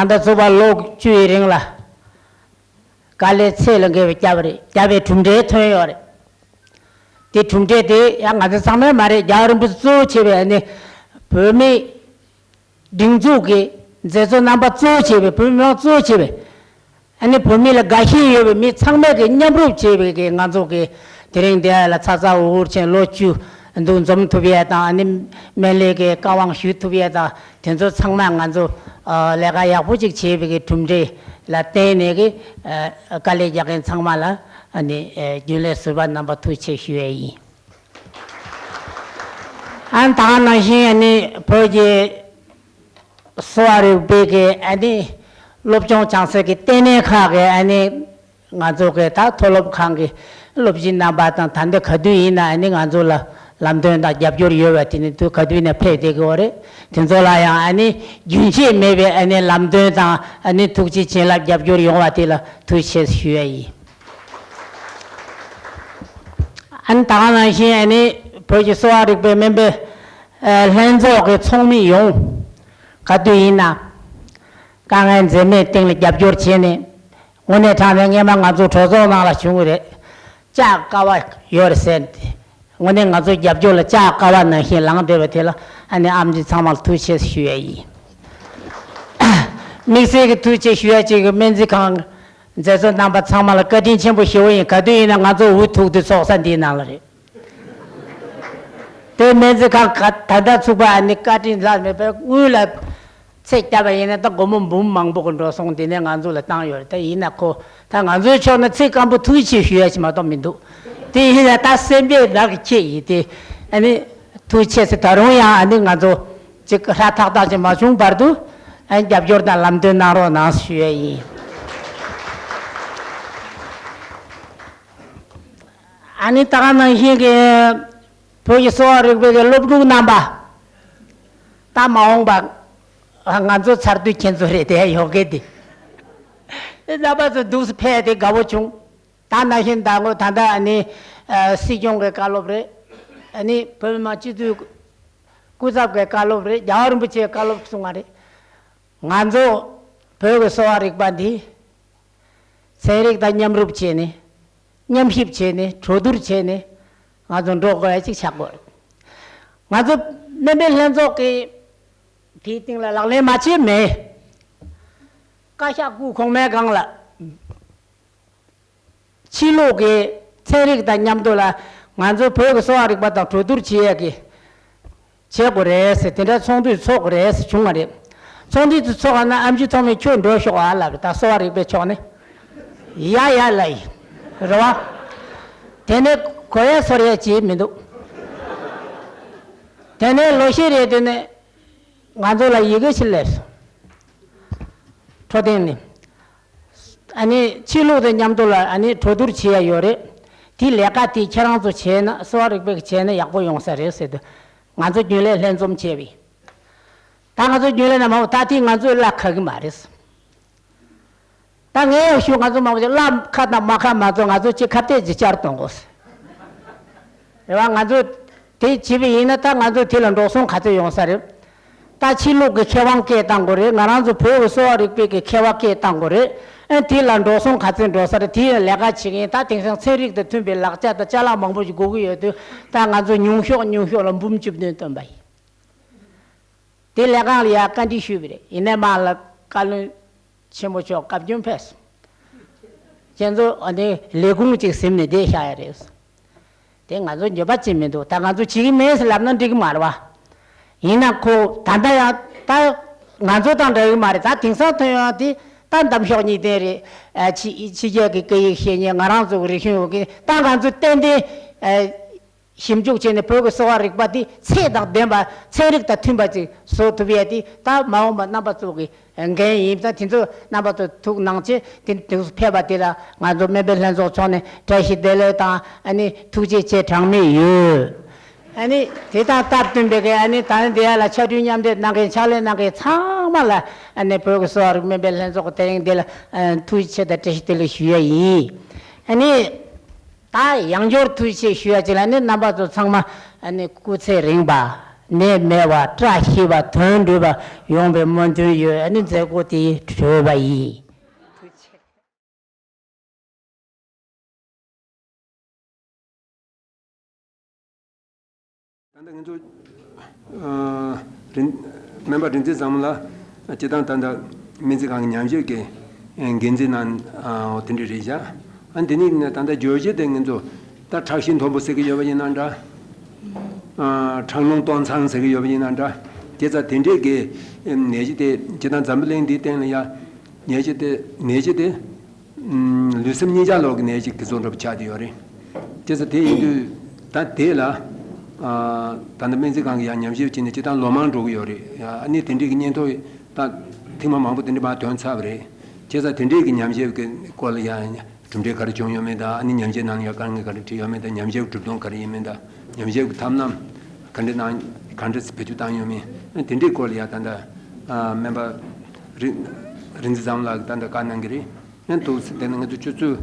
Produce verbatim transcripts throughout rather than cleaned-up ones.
ད་ལྟ་ཚོགས་པ་ལོ་བཅུ་ཡི་རིང་ལ་དཀའ་ལས་ཚད་ལས་འགལ་བའི་བརྒྱབ་པ་རེད། བརྒྱབ་པའི་གྲུབ་འབྲས་ཐོན་ཡོད་རེད། དེ་གྲུབ་འབྲས་དེ་ཡང་ང་ཚོ་ཚང་མས་མ་རེད། རྒྱལ་བ་རིན་པོ་ཆེ་གཙོ་བོ་བྱས་པའི་ཨ་ནི་བོད་མི་སྒྲིག་འཛུགས་ཀྱི་མཛད་གཙོ་རྣམ་པ་གཙོ་བོ་བྱས་པའི་བོད་མི་མང་གཙོ་བོ་བྱས་པའི་ཨ་ནི་བོད་མི་ལ་དགའ་ཞེན་ཡོད་པའི་མི་ཚང་མས་ཀྱི་མཉམ་རུབ་བྱས་པའི་ཀྱི་ང་ཚོ་གི་དེ་རིང་འདི་ལ་ཚ་ཚ་འུར་འུར་བྱས་ལོ་བཅུ་འདུ་འཛོམས་ཐུབ་ཡས་དང་། ཨ་ནི་སྨན་བླའི་ཀྱི་བཀའ་དབང་ཞུ་ཐུབ་ཡས་དང་། དེ་ཚོ་ཚང་མ་ང་ཚོ་ཨ་ལས་ཀ་ཡག་པོ་ཅིག་བྱས་པའི་གི་གྲུབ་འབྲས་ལ་བརྟེན་ནས་ཀྱི་ཨ་དཀའ་ལས་རྒྱག་མཁན་ཚང་མ་ལ་ཨ་ནི་ཨ་རྒྱུན་ལས་ཟུར་པ་རྣམ་པ་ཐུགས་རྗེ་ཆེ་ཞུ་ཡས་ཡིན། ཨ་ནི་ད་ག་ནང་བཞིན་ཨ་ནི་བོད་ཀྱི་གསོ་བ་རིག་པའི་གི་ཨ་ནི་སློབ་སྦྱོང་སྦྱང་སའི་གི་ལྟེ་གནས་ཁག་གི་ཨ་ནི་ང་ཚོ་གི་ད་མཐོ་སློབ་ཁང་གི་སློབ་སྤྱི་རྣམ་པ་དང་། ད་ལྟ་ག་དུས་ཡིན་ན་ཨ་ནི་ང་ཚོ་ལ་ལམ་སྟོན་དང་རྒྱབ་སྐྱོར་ཡོད་པ་དེ་ནི་དུས་ག་དུས་ཡིན་ན་ཕེབས་བསྡད་ཀྱི་ཡོད་རེད། དེ་ཚོ་ལ་ཡང་ཨ་ནི་རྒྱུན་ཆད་མེད་པའི་ཨ་ནི་ལམ་སྟོན་དང་ཨ་ནི་ཐུགས་རྗེ་བྱིན་རླབས་རྒྱབ་སྐྱོར་ཡོང་བ་དེ་ལ་ཐུགས་རྗེ་ཆེ་ཞུ་ཡ་ཡིན། ཨ་ནི་ད་ག་ནང་བཞིན་ཨ་ནི་བོད་ཀྱི་གསོ་བ་རིག་པའི་སྨན་པའི་ཨ་ལྷན་ཚོགས་ཀྱི་ཚོགས་མི་ཡོངས་ག་དུས་ཡིན་ན་དཀའ་ངལ་འཛེམས་མེད་སྟེང་ལ་རྒྱབ་སྐྱོར་བྱས་ནས། དངོས་གནས་དྲང་གནས་སྔས་མ་ང་ཚོ་གྲོས་ཚོགས་ནང་ལ་བྱུང་གི་རེད། བཅག་དཀའ་བ་ཡོད་རེད་ཟེར་ཏེ། དངོས་གནས་ང་ཚོ་རྒྱབ་སྐྱོར་ལ་བཅག་དཀའ་བ་ནང་བཞིན་ལངས་བསྡད་པ་དེ་ལ་ཨ་ནི་ཨེམ་ཆི་ཚང་མ་ལ་ཐུགས་རྗེ་ཆེ་ཞུ་ཡ་ཡིན། དམིགས་བསལ་གྱི་ཐུགས་རྗེ་ཆེ་ཞུ་ཡ་གཅིག་གི་སྨན་རྩིས་ཁང་མཛད་གཙོ་རྣམ་པ་ཚང་མ་ལ་བཀའ་དྲིན་ཆེན་པོ་ཞེ་པོ་ཡིན། ག་དུས་ཡིན་ན་ང་ཚོ་འུ་ཐུག་དུས་ཚོགས་ས་འདིའི་ནང་ལ་རེད། དེ་སྨན་རྩིས་ཁང་ག་ད་ལྟ་ཚུགས་པ་ཨ་ནི་བཀའ་དྲིན་ལྷག་མེད་པའི་དངུལ་ལ་ཚད་བརྒྱབ་པ་ཡིན་ན་ད་སྒོར་མོ་འབུམ་མང་པོ་གི་འགྲོ་སོང་འདི་ནས་ང་ཚོ་ལ་བཏང་ཡོད་རེད། ད་ཡིན་ན་ཁོ་ད་ང་ཚོའི་ཕྱོགས་ནས་ཚིག་སྐམ་པོ་ཐུགས་རྗེ་ཆེ་ཞུ་ཡ་ཞིག་མ་གཏོགས་མི་འདུག་དེ་ཡིན་ན་ད་སེམས་པའི་རག་གི་ཁྱེད་ཡིན་ཏེ། ཨ་ནི་ཐུགས་རྗེ་ཆེ། ད་རུང་ཡང་ཨ་ནི་ང་ཚོ་ཅིག་ཧྲ་ཐག་ཐག་ཅིག་མ་བྱུང་བར་དུ་ཨ་ནི་རྒྱབ་སྐྱོར་དང་ལམ་སྟོན་གནང་རོགས་གནང་ཞུ་ཡ་ཡིན། ཨ་ནི་ད་ག་ནང་བཞིན་གྱི་བོད་ཀྱི་གསོ་བ་རིག་པའི་གི་སློབ་ཕྲུག་རྣམ་པ། ད་མ་འོངས་པ་ང་ཚོ་ཚར་དུས་ཁྱེད་ཚོ་རེད་དེ་ཡོད་གི་དེ། རྣམ་པ་ཚོ་འདུག་སེ་ཕེབས་ཏེ་དགའ་བོ་བྱུང་། ད་ནང་བཞིན་ད་ངོ་ད་ལྟ་ཨ་ནི་ཨ་སྲིད་སྐྱོང་གི་བཀའ་སློབ་རེད། ཨ་ནི་བོད་མི་མང་སྤྱི་འཐུས་སྐུ་ཚབ་ཀྱི་བཀའ་སློབ་རེད། རྒྱལ་བ་རིན་པོ་ཆེའི་བཀའ་སློབ་གསུང་བ་རེད། ང་ཚོ་བོད་ཀྱི་གསོ་བ་རིག་པ་འདི་ཚན་རིག་དང་མཉམ་རུབ་བྱས་ནས། མཉམ་གཤིབ་བྱས་ནས། གྲོས་བསྡུར་བྱས་ནས་ང་ཚོ་འགྲོ་དགོས་ཡ་ཅིག་ཆགས་དགོས་རེད། ང་ཚོ་སྨན་པའི་ལྷན་ཚོགས་ཀྱིས་དེའི་སྟེང་ལ་ལག་ལེན་མ་བྱས་མེད། བཀའ་ཤག་སྐུ་གོང་མའི་སྒང་ལ་ཕྱི་ལོགས་ཀྱི་ཚན་རིག་དང་མཉམ་དུ་ལ་ང་ཚོ་བོད་ཀྱི་གསོ་བ་རིག་པ་དང་གྲོས་བསྡུར་བྱེད་ཡ་གི་བྱེད་དགོས་རེད་ཟེར། དེ་འདྲ་ཚོགས་འདུ་ཚོགས་དགོས་རེད་ཟེར་བྱུང་བ་རེད། ཚོགས་འདུ་དེ་ཚོགས་པ་ན་ཨེམ་ཆི་ཐོགས་མེད་ཁྱོད་འགྲོ་ཤོག་ཨ་ལབ་རེད། ད་གསོ་བ་རིག་པའི་ཕྱོགས་ནས་ཡ་ཡ་ལབ་ཡིན་རེད་བ། དེ་ནས་གོ་ཡ་ཚོར་ཡ་ཅིག་མི་འདུག་དེ་ནས་ལོ་ཤས་རེ་དེ་ནས་ང་ཚོ་ལ་ཡི་གེ་ཞིག་སླེབས་སོང་། འཕྲོད་བསྟེན་ནས། ཨ་ནི་ཕྱི་ལོགས་དང་མཉམ་དུ་ལ་ཨ་ནི་གྲོས་བསྡུར་བྱེད་ཡ་ཡོད་རེད། དེ་ལས་ཀ་དེ་ཁྱེད་རང་ཚོ་བྱས་ན། གསོ་བ་རིག་པས་བྱས་ན་ཡག་པོ་ཡོང་ས་རེད་ཟེར་དུས། ང་ཚོ་རྒྱུན་ལས་ལྷན་འཛོམས་བྱས་པས། ད་ང་ཚོ་རྒྱུན་ལས་རྣམ་པ་ད་དེ་ང་ཚོའི་བླ་ཁ་གི་མ་རེད། ད་ངས་ཡང་ཞུ། ང་ཚོ་མང་པོ་ཅིག་བླ་ཁ་དང་མ་ཁ་མ་ཚོ་ང་ཚོ་ཅིག་ཁ་གཏད་ཅིག་བཅར་གཏོང་དགོས། རེད་བ། ང་ཚོ་དེ་བྱས་པ་ཡིན་ན་ད་ང་ཚོ་དེ་ལ་འགྲོ་སོང་ག་ཚོད་ཡོང་ས་རེད། ད་ཕྱི་ལོགས་ཀྱི་མཁས་དབང་སྐད་བཏང་དགོས་རེད། ང་རང་ཚོ་བོད་ཀྱི་གསོ་བ་རིག་པའི་གི་མཁས་པ་སྐད་བཏང་དགོས་རེད། ཨ་དེ་ལ་འགྲོ་སོང་ག་ཚོད་འགྲོ་ས་རེད། དེ་ལ་ལས་ཀ་བྱེད་མཁན་ད་དེང་སང་ཚན་རིག་དང་མཐུན་པའི་ལག་ཆ་དང་ཅ་ལག་མང་པོ་ཞིག་དགོས་ཀྱི་ཡོད་དུས། ད་ང་ཚོ་ཉུང་ཤོས་ཉུང་ཤོས་ལ་འབུམ་བཅུ་བདུན་བཏོན་པ་ཡིན། དེ་ལས་ཁང་ལ་ཡར་བཀའ་འདྲི་ཞུས་པ་རེད། ཡིན་ནའི་མ་ལ་བཀའ་བློན་ཆེན་པོ་མཆོག་བཀའ་བཀྱོན་ཕེབས་སོང་། ཁྱེད་ཚོ་ཨ་ནི་ལས་ཁུངས་གཅིག་ཟིན་ནས་བསྡད་བཞག་ཡ་རེད། དེ་ང་ཚོ་འགྱོད་པ་ཅིག་མི་འདུག་ད་ང་ཚོ་བྱེད་ཀྱི་མེད་ཟེར་ལབ་ན་འགྲིག་གི་མ་རེད་བ། ཡིན་ན་ཁོ་ད་ལྟ་ཡང་ད་ང་ཚོ་དང་འདྲ་གི་མ་རེད། ད་དེང་སང་ཐོན་ཡོང་དེ་ད་འདམ་ཤོག་གཉིས་ལྡན་རེད། ཨ་ཕྱི་ཕྱི་རྒྱལ་གྱི་སྐད་ཡིག་ཤེས་མཁན། ང་རང་ཚོ་གི་རིག་གཞུང་ཡོད་མཁན། ད་ང་ཚོ་ཏན་ཏན་ཨ། ཞིབ་འཇུག་བྱས་ནས་བོད་ཀྱི་གསོ་བ་རིག་པ་འདི་ཚད་དང་ལྡན་པ། ཚན་རིག་དང་མཐུན་པ་ཅིག་བཟོ་ཐུབ་ཡས་འདི་ད་མ་འོངས་པ་རྣམ་པ་ཚོ་གི་འགན་ཡིན། ད་དེ་ཚོ་རྣམ་པ་ཚོ་ཐུགས་སྣང་བྱས། དེ་དུས་ཕེབས་པ་དེ་ལ་ང་ཚོ་སྨན་པའི་ལྷན་ཚོགས་ཕྱོགས་ནས་བཀྲ་ཤིས་བདེ་ལེགས་དང་། ཨ་ནི་ཐུགས་རྗེ་ཆེ་གྲངས་མེད་ཡོད། ཨ་ནི་དེ་དང་སྟབས་བསྟུན་པའི་གི་ཨ་ནི་ད་ནི་འདི་ཡ་ལ་ཕྱར་གྲུ་མཉམ་འདེགས་གནང་མཁན། ཕྱག་ལས་གནང་མཁན་ཚང་མ་ལ་ཨ་ནི་བོད་ཀྱི་གསོ་བ་རིག་སྨན་པའི་ལྷན་ཚོགས་ཀྱི་དེ་རིང་འདི་ལ་ཨ་ཐུགས་རྗེ་ཆེ་དང་བཀྲ་ཤིས་བདེ་ལེགས་ཞུ་ཡས་ཡིན། ཨ་ནི། ད་ཡང་བསྐྱར་ཐུགས་རྗེ་ཆེ་ཞུ་ཡ་ཅིག་ལ་ནི་རྣམ་པ་ཚོ་ཚང་མ་ཨ་ནི་སྐུ་ཚེ་རིང་བ། ནད་མེད་པ་བཀྲ་ཤིས་པ་དོན་འགྲུབ་པ་ཡོང་བའི་སྨོན་འདུན་ཡོད། ཨ་ནི་མཛད་སྒོ་དེ་གྲོལ་བ་ཡིན། ད་ལྟ་ང་ཚོ་ཨ་རིན་སྨན་པ་རིག་འཛིན་བཟང་མོ་ལགས་སྤྱིར་བཏང་ད་ལྟ་སྨན་རྩིས་ཁང་གི་ཉམས་ཞིབ་ཀྱི་འགན་འཛིན་ནང་ཨ་དེ་འདྲ་རེད་བཞག་ཨ་དེ་ནས་ད་ལྟ་བརྗོད་གཞི་དེ་ང་ཚོ་ད་ཁྲག་ཤེད་མཐོན་པོ་ཟེར་གྱི་ཡོད་པ་ཡིན་ན་འདྲ། ཨ་ཁྲག་རླུང་སྟོང་ཚང་ཟེར་གྱི་ཡོད་པ་ཡིན་ན་འདྲ། དེ་ཙང་དེ་འདྲས་ཀྱི་ནད་གཞི་དེ་སྤྱིར་བཏང་འཛམ་བུ་གླིང་འདིའི་སྟེང་ལ་ཡ་ནད་གཞི་དེ་ནད་གཞི་དེ། ལུས་སེམས་གཉིས་ཆར་ལོག་གི་ནད་ཅིག་གི་བཟོ་འདྲ་པོ་ཆགས་བསྡད་ཡོད་རེད། བྱས་ཙང་དེ་ཡིན་དུས་ད་དེ་ལ་ཨ་ད་ལྟ་སྨན་རྩིས་ཁང་གི་ཡང་ཉམས་ཞིབ་བྱས་ནས་སྤྱིར་བཏང་ལོ་མང་འགྲོ་གི་ཡོད་རེད། ཨ་ནི་དེ་འདྲའི་གི་སྙན་ཐོ་ད་ཐེངས་མ་མང་པོ་དེ་འདྲ་མར་ཐོན་ཚར་བ་རེད། བྱས་ཙང་དེ་འདྲའི་གི་ཉམས་ཞིབ་གི་སྐོར་ལ་ཡང་གྲུབ་འབྲས་ག་རེ་བྱུང་ཡོད་མེད་དང་། ཨ་ནི་ཉམས་ཞིབ་ནང་ལ་ཡང་དཀའ་ངལ་ག་རེ་འཕྲད་ཡོད་མེད་དང་། ཉམས་ཞིབ་གྲུབ་དོན་ག་རེ་ཡིན་མིན་དང་། ཉམས་ཞིབ་གི་ཐབས་ལམ་ག་འདྲ་གནང་ག་འདྲ་བེད་སྤྱོད་བཏང་ཡོད་མེད། ཨ་དེ་འདྲའི་སྐོར་ལ་ཡང་ད་ལྟ་ཨ་སྨན་པ་རིག་རིག་འཛིན་བཟང་མོ་ལགས་ཀྱིས་ད་ལྟ་བཀའ་གནང་གི་རེད། ཡང་འདུག་ཟེར། དེ་ནི་ང་ཚོ་ཆུ་ཚོད་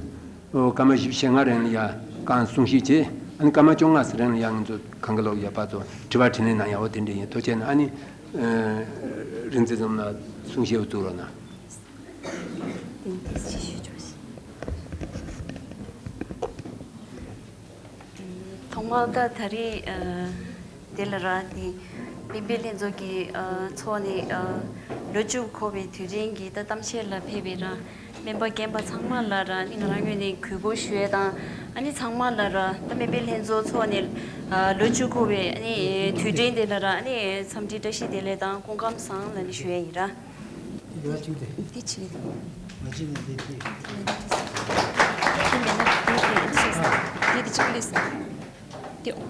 སྐར་མ་བཞི་བཅུ་ཞེ་ལྔ་རིང་ལ་ཡ་རྐང་གསུང་བཤད་བྱས། ཨ་ནི་སྐར་མ་བཅོ་ལྔ་ཙམ་རིང་ལ་ཡ་ང་ཚོ་གང་ག་ལོག་ཡ་ཕར་ཚུར་དྲི་བ་དྲིས་ལན་གནང་ཡག་འོ་དེ་འདྲ་ཡིན། ཐུགས་རྗེ་གནང་། ཨ་ནི་རིག་འཛིན་བཟང་མོ་ལགས་གསུང་བཤད་འོ་བཙུགས་རོགས་གནང་། ཐོག་མར་ད་ད་རེས་ཨ་དེ་ལ་ར་དེ་སྨན་པའི་ལྷན་ཚོགས་ཀྱི་ཨ་ཚོགས་ནས་ཨ་ལོ་བཅུ་འཁོར་བའི་དུས་དྲན་གྱི་ད་གཏམ་བཤད་ལ་ཕེབས་པའི་ར་སྨན་པ་རྒན་པ་ཚང་མ་ལ་ར་ནི་ང་རང་ངོས་ནས་གུས་བཀུར་ཞུ་ཡས་དང་། ཨ་ནི་ཚང་མ་ལ་ར་ད་སྨན་པའི་ལྷན་ཚོགས་ཚོགས་ནས་ཨ་ལོ་བཅུ་འཁོར་བའི་ཨ་ནི་དུས་དྲན་དེ་ལ་ར་ཨ་ནི་འཚམས་འདྲི་བཀྲ་ཤིས་བདེ་ལེགས་དང་སྐུ་ཁམས་བཟང་ལ་ནི་ཞུ་ཡས་ཡིན་ར། འདི་ག་གཅིག་རེད། འདི་གཅིག་རེད། མ་གཅིག་ནས་འདི་གཅིག་འདི་མེད་ན་འདི་འདི་འདི་ཤེས་སོང་། འདི་འདི་གཅིག་ལས་སོང་། འདི་འོ།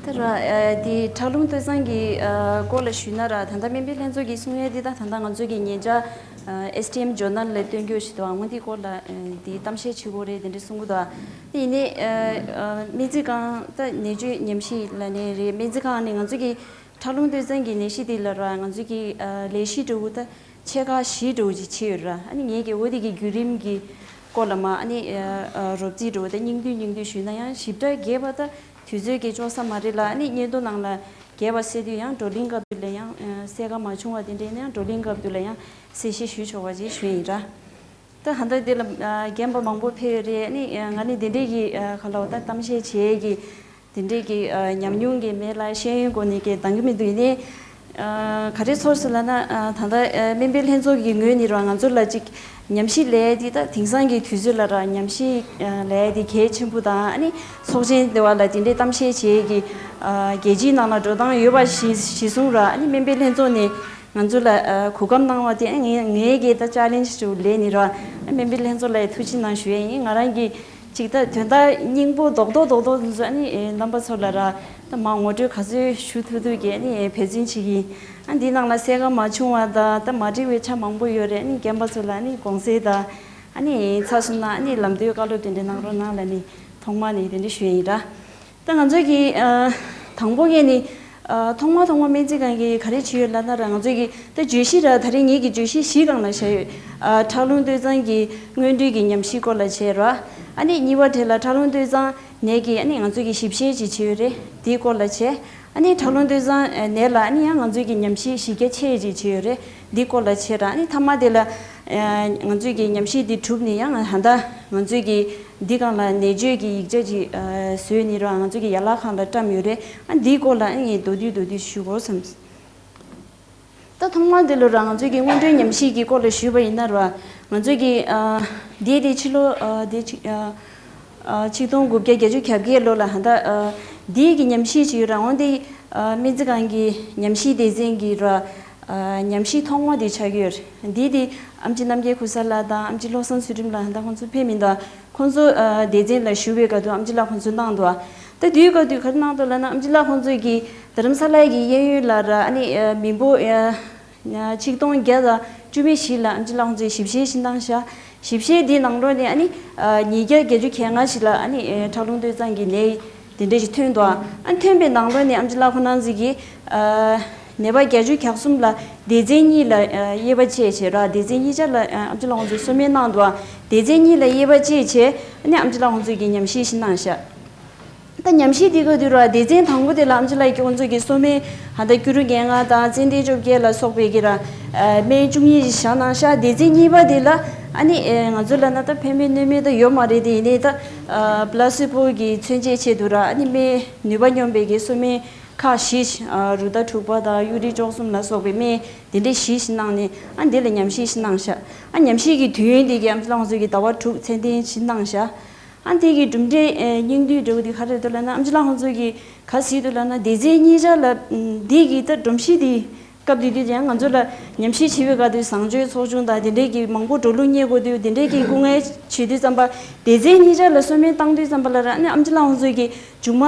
ད་ར་ཨ་འདི་ཁྲག་རླུང་སྟོད་འཚངས་ཀྱི་ཨ་སྐོར་ལ་ཞུས་ན་ར། ད་ལྟ་སྨན་པའི་ལྷན་ཚོགས་ཀྱིས་གསུང་ཡས་འདི་དང་ད་ལྟ་ང་ཚོ་གི་ཉེ་ཆར་ཨ་ཨེས་ཊི་ཨེམ་ཇོར་ནལ་ལ་བཏོན་རྒྱུ་ཞིག་འདུག་ཨ་ངོ་འདི་སྐོར་ལ་ཨ་འདི་གཏམ་བཤད་བྱེད་དགོས་རེད་དེ་འདྲ་གསུང་གི་འདུག་ཨ་ཡིན་ནའི་ཨ་ཨ་སྨན་རྩིས་ཁང་ད་ནད་བཅོས་ཉམས་ཞིབ་ལ་ནས་རེད། སྨན་རྩིས་ཁང་ནས་ང་ཚོ་གི་ཁྲག་རླུང་སྟོད་འཚངས་ཀྱི་ནད་གཞི་འདི་ལ་ར་ང་ཚོ་གི་ཨ་ལས་གཞི་འདྲ་བོ་ད་ཆེ་ཁག་བཞི་འདྲ་བོ་ཅིག་ཕྱེ་ཡོད་ར། ཨ་ནི་ངས་ཀྱི་འོ་དེ་གི་བརྒྱུད་རིམ་གྱི་སྐོར་ལ་མ་ཨ་ནི་ཨ་ཨ་རོབ་རྩིས་འདྲ་བོ་ད་སྙིང་བསྡུས་སྙིང་བསྡུས་ཞུས་ན་ཡང་ཞིབ་ཕྲ་རྒྱས་པ་ད་དུས་ཚོད་ཀྱིས་ལྕོགས་ས་མ་རེད་ལ། ཨ་ནི་སྙན་ཐོ་ནང་ལ་རྒྱས་པ་གསལ་དུས་ཡང་བགྲོ་གླེང་སྐབས་དུས་ལ་ཡང་ཨ་གསལ་ཁ་མ་བྱུང་བ་དེ་འདྲ་ཡིན་ན་ཡང་བགྲོ་གླེང་སྐབས་དུས་ལ་ཡང་གསལ་བཤད་ཞུ་ཆོག་པ་ཅིག་ཞུས་ཡིན་ར། ད་ཧ་ད་དེ་ལ་ཨ་རྒན་པ་མང་པོ་ཕེབས་ཡོད་རེད། ཨ་ནི་ཨ་ང་ནི་དེ་འདྲས་ཀྱི་ཨ་ག་ལ་བ་ད་གཏམ་བཤད་བྱེད་ཀྱི་དེ་འདྲས་ཀྱི་ཨ་ཉམས་མྱོང་གི་མེད་ལ་ཤེས་ཡོན་སྒོ་ནས་ཀྱི་འདང་གི་མི་འདུག་ཡིན་ནའི་ཨ་ག་རེ་ཚོར་སོང་ལབ་ན། ཨ་ད་ལྟ་ཨ་སྨན་པའི་ལྷན་ཚོགས་ཀྱི་ངོས་ནས་ར་ང་ཚོ་ལ་ཅིག་ཉམས་ཞིབ་ལས་དེ་ད་དེང་སང་གི་དུས་ཚོད་ལ་ར་ཉམས་ཞིབ་ཨ་ལས་དེ་གལ་ཆེན་པོ་དང་། ཨ་ནི་ཚོགས་ཆེན་དེ་བ་ལ་དེ་འདྲའི་གཏམ་བཤད་བྱེད་ཀྱི་ཨ་རྒྱལ་སྤྱིའི་ནང་ལ་འགྲོ་སྟངས་ཡོད་པ་གཞི་གཞི་བཟུང་ར། ཨ་ནི་སྨན་པའི་ལྷན་ཚོགས་ནས་ང་ཚོ་ལ་ཨ་གོ་སྐབས་གནང་བ་དེ་ཨ་ངས་ངས་ཀྱི་ད་ཅ་ལེན་ཇི་ཞིག་ལས་ནི་ར། ཨ་སྨན་པའི་ལྷན་ཚོགས་ལ་ཐུགས་རྗེ་གནང་ཞུ་ཡས་ཡིན། ང་རང་གི་ཅིག་ད་དོན་དག་སྙིང་པོ་རྡོག་རྡོག་རྡོག་རྡོག་འདི་ཚོ་ཨ་ནི་ཨེ་རྣམ་པ་ཚོ་ལ་ར་ད་མ་ངོ་སྤྲོད་ག་ཚོད་ཞུ་ཐུབ་ཐུབ་ཀྱི་ཨ་ནི་ཨེ་འབད་བརྩོན་བྱེད་ཀྱི་ཡིན། ཨ་འདི་ནང་ལ་གསལ་ཁ་མ་བྱུང་བ་དང་ད་མ་འགྲིག་པའི་ཆ་མང་པོ་ཡོད་རེད། ཨ་ནི་རྒན་པ་ཚོ་ལ་ཨ་ནི་དགོངས་སེལ་དང་། ཨ་ནི་ཚར་སོང་ན་ཨ་ནི་ལམ་སྟོན་བཀའ་སློབ་དེ་འདྲ་གནང་རོགས་གནང་ལབ་ནི་ཐོག་མ་ནས་དེ་འདྲ་ཞུ་ཡས་ཡིན་ར། ད་ང་ཚོས་ཀྱི་ཨ་དང་པོ་ངས་ནི་ཨ་ཐོག་མ་ཐོག་མ་སྨན་རྩིས་ཁང་གིས་ག་རེ་བྱས་ཡོད་ལབ་ན་ར། ང་ཚོས་ཀྱི་ད་བརྗོད་གཞི་ར་ད་རེས་ངེད་ཀྱི་བརྗོད་གཞི་བཞི་སྒང་ལ་བཞག་ཡོད། ཨ་ཁྲག་རླུང་སྟོད་འཚངས་ཀྱི་སྔོན་འགྲོའི་གི་ཉམས་ཞིབ་སྐོར་ལ་བྱས་ར། ཨ་ནི་གཉིས་པ་དེ་ལ་ཁྲག་རླུང་སྟོད་འཚངས་ནད་ཀྱི་ཨ་ནི་ང་ཚོས་ཀྱི་ཞིབ་བཤེར་ཅིག་བྱས་ཡོད་རེད། དེའི་སྐོར་ལ་བྱས། ཨ་ནི་ཁྲག་རླུང་སྟོད་འཚངས་ནད་ལ་ཨ་ནི་ཡང་ང་ཚོས་ཀྱི་ཉམས་ཞིབ་གཞི་རྒྱ་ཆེ་ཅིག་བྱས་ཡོད་རེད། འདིའི་སྐོར་ལ་བྱས་ར། ཨ་ནི་མཐའ་མ་དེ་ལ་ཨ་ང་ཚོས་ཀྱི་ཉམས་ཞིབ་འདི་གྲུབ་ནས་ཡང་ཧ་ད་ང་ཚོས་ཀྱི་འདི་སྒང་ལ་ནད་བཅོས་ཀྱི་ཡིག་ཆ་ཅིག་ཨ་བཟོས་ནས་ར་ང་ཚོ་གི་ཡན་ལག་ཁང་ལ་བཀྲམ་ཡོད་རེད། ཨ་འདིའི་སྐོར་ལ་ཨ་ངས་མདོར་བསྡུས་མདོར་བསྡུས་ཞུ་དགོས་བསམ། ད་ཐོག་མར་འདི་ལོ་ར་ང་ཚོ་གི་སྔོན་འགྲོའི་ཉམས་ཞིབ་ཀྱི་སྐོར་ལ་ཞུས་པ་ཡིན་ན་ར། ང་ཚོ་གི་ཨ་འདིའི་དེ་ཕྱི་ལོ་ཨ་དེ་ཆིག་ཨ་ཨ་ཆིག་སྟོང་དགུ་བརྒྱ་བརྒྱད་ཅུ་གྱ་བརྒྱད་ལོ་ལ་ཧ་ད་ཨ་འདིའི་གི་ཉམས་ཞིབ་ཅིག་ཡོད་ར། འོན་ཏེ་ཨ་སྨན་རྩིས་ཁང་གི་ཉམས་ཞིབ་སྡེ་ཚན་གྱི་ར་ཨ་ཉམས་ཞིབ་ཐོག་མ་དེ་ཆགས་ཀྱི་ཡོད་རེད། འདིའི་དེ་ཨེམ་ཆི་རྣམ་རྒྱལ་ཁུ་ས་ལགས་དང་ཨེམ་ཆི་བློ་བཟང་ཚུལ་ཁྲིམས་ལགས་ཧ་ད་ཁོང་ཚོ་ཕེབས་མི་འདུག་ཁོང་ཚོ་ཨ་སྡེ་ཚན་ལ་ཞུ་བའི་སྐབས་དུ་ཨེམ་ཆི་ལགས་ཁོང་ཚོ་གནང་འདུག་ད་དུས་སྐབས་དུས་ག་རེ་གནང་འདུག་ལབ་ན། ཨེམ་ཆི་ལགས་ཁོང་ཚོས་ཀྱི་རྡ་རམ་ས་ལའི་གི་གཡས་གཡོན་ལ་ར་ཨ་ནི་ཨ་མི་འབོར་ཨ་ཆིག་སྟོང་བརྒྱ་དང་བཅུ་མེད་བཞི་ལ་ཨེམ་ཆི་ལགས་ཁོང་ཚོས་ཞིབ་བཤེར་ཞིག་གནང་ཤག་ཞིབ་བཤེར་འདི་ནང་ལོགས་ནས་ཨ་ནི་ཨ་ཉིས་བརྒྱ་བརྒྱད་ཅུ་གྱ་ལྔ་ཞིག་ལ་ཨ་ནི་ཨ་ཁྲག་རླུང་སྟོད་འཚངས་ཀྱི་ནད་དེ་འདྲ་ཞིག་ཐོན་འདུག་ཨ་ཐོན་པའི་ནང་ལོགས་ནས་ཨེམ་ཆི་ལགས་ཁོང་རྣམ་ཚོས་ཀྱི་ཨ་ ནད་པ་བརྒྱད་ཅུ་གྱ་གསུམ་ལ་སྡེ་ཚན་གཉིས་ལ་དབྱེ་བ་ཕྱེ་བྱས་ར། སྡེ་ཚན་གཉིས་ཆ་ལ་ཨམ་ཆི་ལགས་ཁོང་ཚོས་གསོལ་སྨན་གནང་འདུག་སྡེ་ཚན་གཉིས་ལ་དབྱེ་བ་ཕྱེ་བྱས་ཨ་ནི་ཨམ་ཆི་ལགས་ཁོང་ཚོས་ཀྱི་ཉམས་ཞིབ་ཞིག་གནང་ཤག་ད་ཉམས་ཞིབ་དེ་ག་དུས་ར་སྡེ་ཚན་དང་པོ་དེ་ལ་ཨམ་ཆི་ལགས་ཁོང་ཚོས་ཀྱི་གསོལ་སྨན་ཧ་ད་ཀུ་རུ་ལྔ་ལྔ་དང་ཙན་དན་བཅོ་བརྒྱད་ལ་སོགས་པའི་གི་ར་སྨན་བཅུ་གཉིས་ཞིག་བཞག་གནང་ཤག་སྡེ་ཚན་གཉིས་པ་དེ་ལ་ཨ་ནི་ང་ཚོ་ལ་ན་ད་ཕན་མེད་གནོད་མེད་ད་ཡོད་མ་རེད། དེ་ཡིན་ནའི་ད་པ་ལ་སི་པོ་གི་མཚོན་བྱེད་ཆེད་དུ་ར་ཨ་ནི་སྨན་ནུས་པ་སྙོམས་པའི་གི་གསོལ་སྨན་ཁག་བཞི་རུ་ད་དྲུག་པ་དང་ཡུ་རིག་བཅུ་གསུམ་ལ་སོགས་པའི་སྨན་དེ་འདྲའི་བཞི་ཞིག་གནང་ནས་ཨ་འདི་ལ་ཉམས་ཞིབ་ཞིག་གནང་ཤག་ཨ་ཉམས་ཞིབ་ཀྱི་དུས་ཡུན་དེ་གའི་ཨམ་ཆི་ལགས་ཁོང་ཚོས་ཀྱི་ཟླ་བ་དྲུག་ཚད་ལྡན་ཞིག་གནང་ཤག་ཨ་འདི་གི་གྲུབ་འབྲས་སྙིང་བསྡུས་འདྲ་བོ་དེ་ག་རེ་འདུག་ལབ་ན་ཨམ་ཆི་ལགས་ཁོང་ཚོས་ཀྱི་ག་ཟེར་འདུག་ལབ་ན་སྡེ་ཚན་གཉིས་ཆ་ལ་འདི་གི་ད་སྒྲོམ་གཞི་དེ་སྐབས་དེ་དུས་ཀྱང་ང་ཚོ་ལ་ཉམས་ཞིབ་བྱེད་པའི་སྐབས་དུས་བཟང་སྤྱོད་ཚོགས་ཆུང་དང་དེ་འདྲའི་གི་མང་པོ་འགྲོ་ལུགས་རྙེད་དགོས་དུས་དེ་འདྲའི་གི་སྐུ་ངལ་བྱེད་དུས་ཙམ་པ་སྡེ་ཚན་གཉིས་ཆ་ལ་གསོལ་སྨན་བཏང་དུས་ཙམ་པ་ལ་ར་ཨ་ནི་ཨམ་ཆི་ལགས་ཁོང་ཚོས་ཀྱི་མཇུག་མ་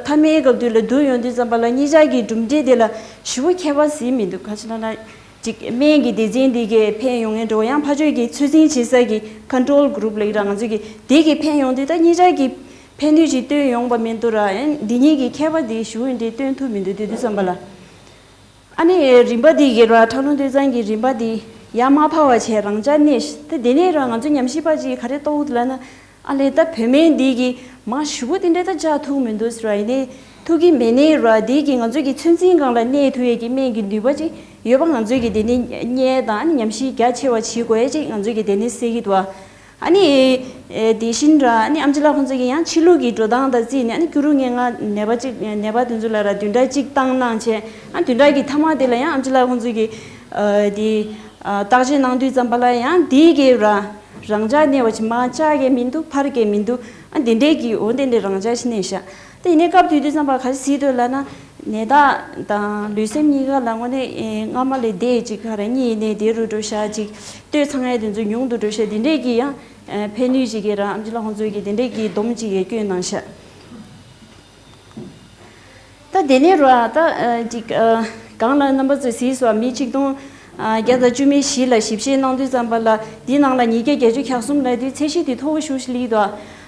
མཐའ་མའི་སྐབས་དུས་ལ་བསྡུར་ཡོང་དུས་ཙམ་པ་ལ་གཉིས་ཆ་གི་གྲུབ་འབྲས་དེ་ལ་ཞེ་པོ་ཁྱད་པར་ཟིན་མི་འདུག་ག་ཅི་ལབ་ན། ཅིག་སྨན་གྱི་སྡེ་ཚན་འདི་གས་ཕན་ཡོང་ངེས་འགྲོ་ཡང་ཕ་ཆོས་ཀྱི་ཚོད་འཛིན་བྱེད་ས་གི་ཁོན་ཊོལ་གུ་རུབ་ལ་ཡི་ར་ང་ཚོ་གི་དེ་གི་ཕན་ཡོང་དུས་ད་གཉིས་ཆ་གི་ཕན་ནུས་ཅིག་སྟོན་ཡོང་པ་མི་འདུག་ར། ཡང་འདི་གཉིས་ཀྱི་ཁྱད་པར་དེ་ཞུ་ཡིན་དེ་སྟོན་ཐུབ་མི་འདུག་དུས་དུས་ཙམ་པ་ལ། ཨ་ནི་རིམ་པ་འདི་གི་ར་ཁྲག་རླུང་སྟོད་འཛིན་གྱི་རིམ་པ་འདི་ཡར་མར་འཕར་བ་བྱས་རང་འཇགས་གནས་ཤིང་ད་དེ་ནས་ར་ང་ཚོ་ཉམས་ཞིབ་པ་ཅིག་ག་རེ་རྟོགས་འདུག་ལབ་ན། ཨ་ལས་ད་བོད་སྨན་འདི་གི་མ་ཞུ་བོ་དེ་འདྲ་ད་འཇགས་ཐུབ་མི་འདུག་ཟེར་བ་ཡིན་ནའི་ཐུག་གི་མེད་ནའི་ར་འདི་གི་ང་ཚོ་གི་ཚོད་འཛིན་སྒང་ལ་གནས་ཐུབ་ཡས་ཀྱི་སྨན་གྱི་ནུས་པ་ཅིག་ཡོད་པ་ང་ཚོས་ཀྱི་དེ་ནི་རྙེད་དང་ཨ་ནི་ཉམས་ཞིབ་རྒྱ་ཆེ་བ་བྱེད་དགོས་ཡས་ཅིག་ང་ཚོས་ཀྱི་དེ་ནི་གསལ་གྱི་འདུག་ཨ་ནི་དེ་བཞིན་ར་ཨ་ནི་ཨམ་ཆི་ལགས་ཁོང་ཚོ་གི་ཡང་ཕྱི་ལུགས་ཀྱི་འགྲོ་སྟངས་དང་རྩིས་ནས་ཨ་ནི་ཀུ་རུ་ལྔ་ལྔ་ནད་པ་ཅིག་ནད་པ་དེ་ཚོ་ལ་ར་བདུན་ཕྲག་གཅིག་བཏང་གནང་བྱས་ཨ་བདུན་ཕྲག་གི་མཐའ་མ་དེ་ལ་ཡང་ཨམ་ཆི་ལགས་ཁོང་ཚོ་གི་དེ་བརྟག་དཔྱད་གནང་དུས་ཙམ་པ་ལ་ཡང་དེའི་གི་ར་རང་འཇགས་གནས་པ་ཅིག་མར་བཅག་གི་མི་འདུག་འཕར་གི་མི་འདུག་ཨ་འདི་འདྲའི་གི་འོ་འདི་འདྲའི་རང་འཇགས་ཤིག་གནས་ཤག་དེ་ཡིན་ནའི་སྐབས་དུས་དུས་ཙམ་པ་ག་རེ་ཟེར་འདུག་ལབ་ན་ནད་རྟགས་དང་ལུས་སེམས་གཉིས་ཀ་ལ་དངོས་གནས་སྔ་མ་ལས་བདེ་ཅིག་ག་རེ་གཉིས་ཡིན་ནའི་བདེ་རུ་འགྲོ་ཤག་ཅིག་ལྟོས་ཚང་ཡས་དེ་ཚོ་ཉུང་དུ་འགྲོ་ཤག་དེ་འདྲའི་གི་ཡང་ཕན་ནུས་ཅིག་གི་ར་ཨམ་ཆི་ལགས་ཁོང་ཚོའི་གི་དེ་འདྲའི་གི་སྡོམ་ཅིག་གི་བསྐྱོན་གནང་ཤག་ད་དེ་ནས་ར་ད་ཅིག་གང་ལ་རྣམ་པ་ཚོས་གཟིགས་སོ་མི་ཆིག་སྟོང་བརྒྱ་དང་བཅུ་མེད་བཞི་ལ་ཞིབ་བཤེར་གནང་དུས་ཙམ་པ་ལ་འདི་ནང་ལ་ཉིས་བརྒྱ་བརྒྱད་ཅུ་གྱ་གསུམ་ལ་དུས་ཚད་གཞི་དེ་མཐོ་བོ་ཞུ་ཞིག་ལིག་དོ།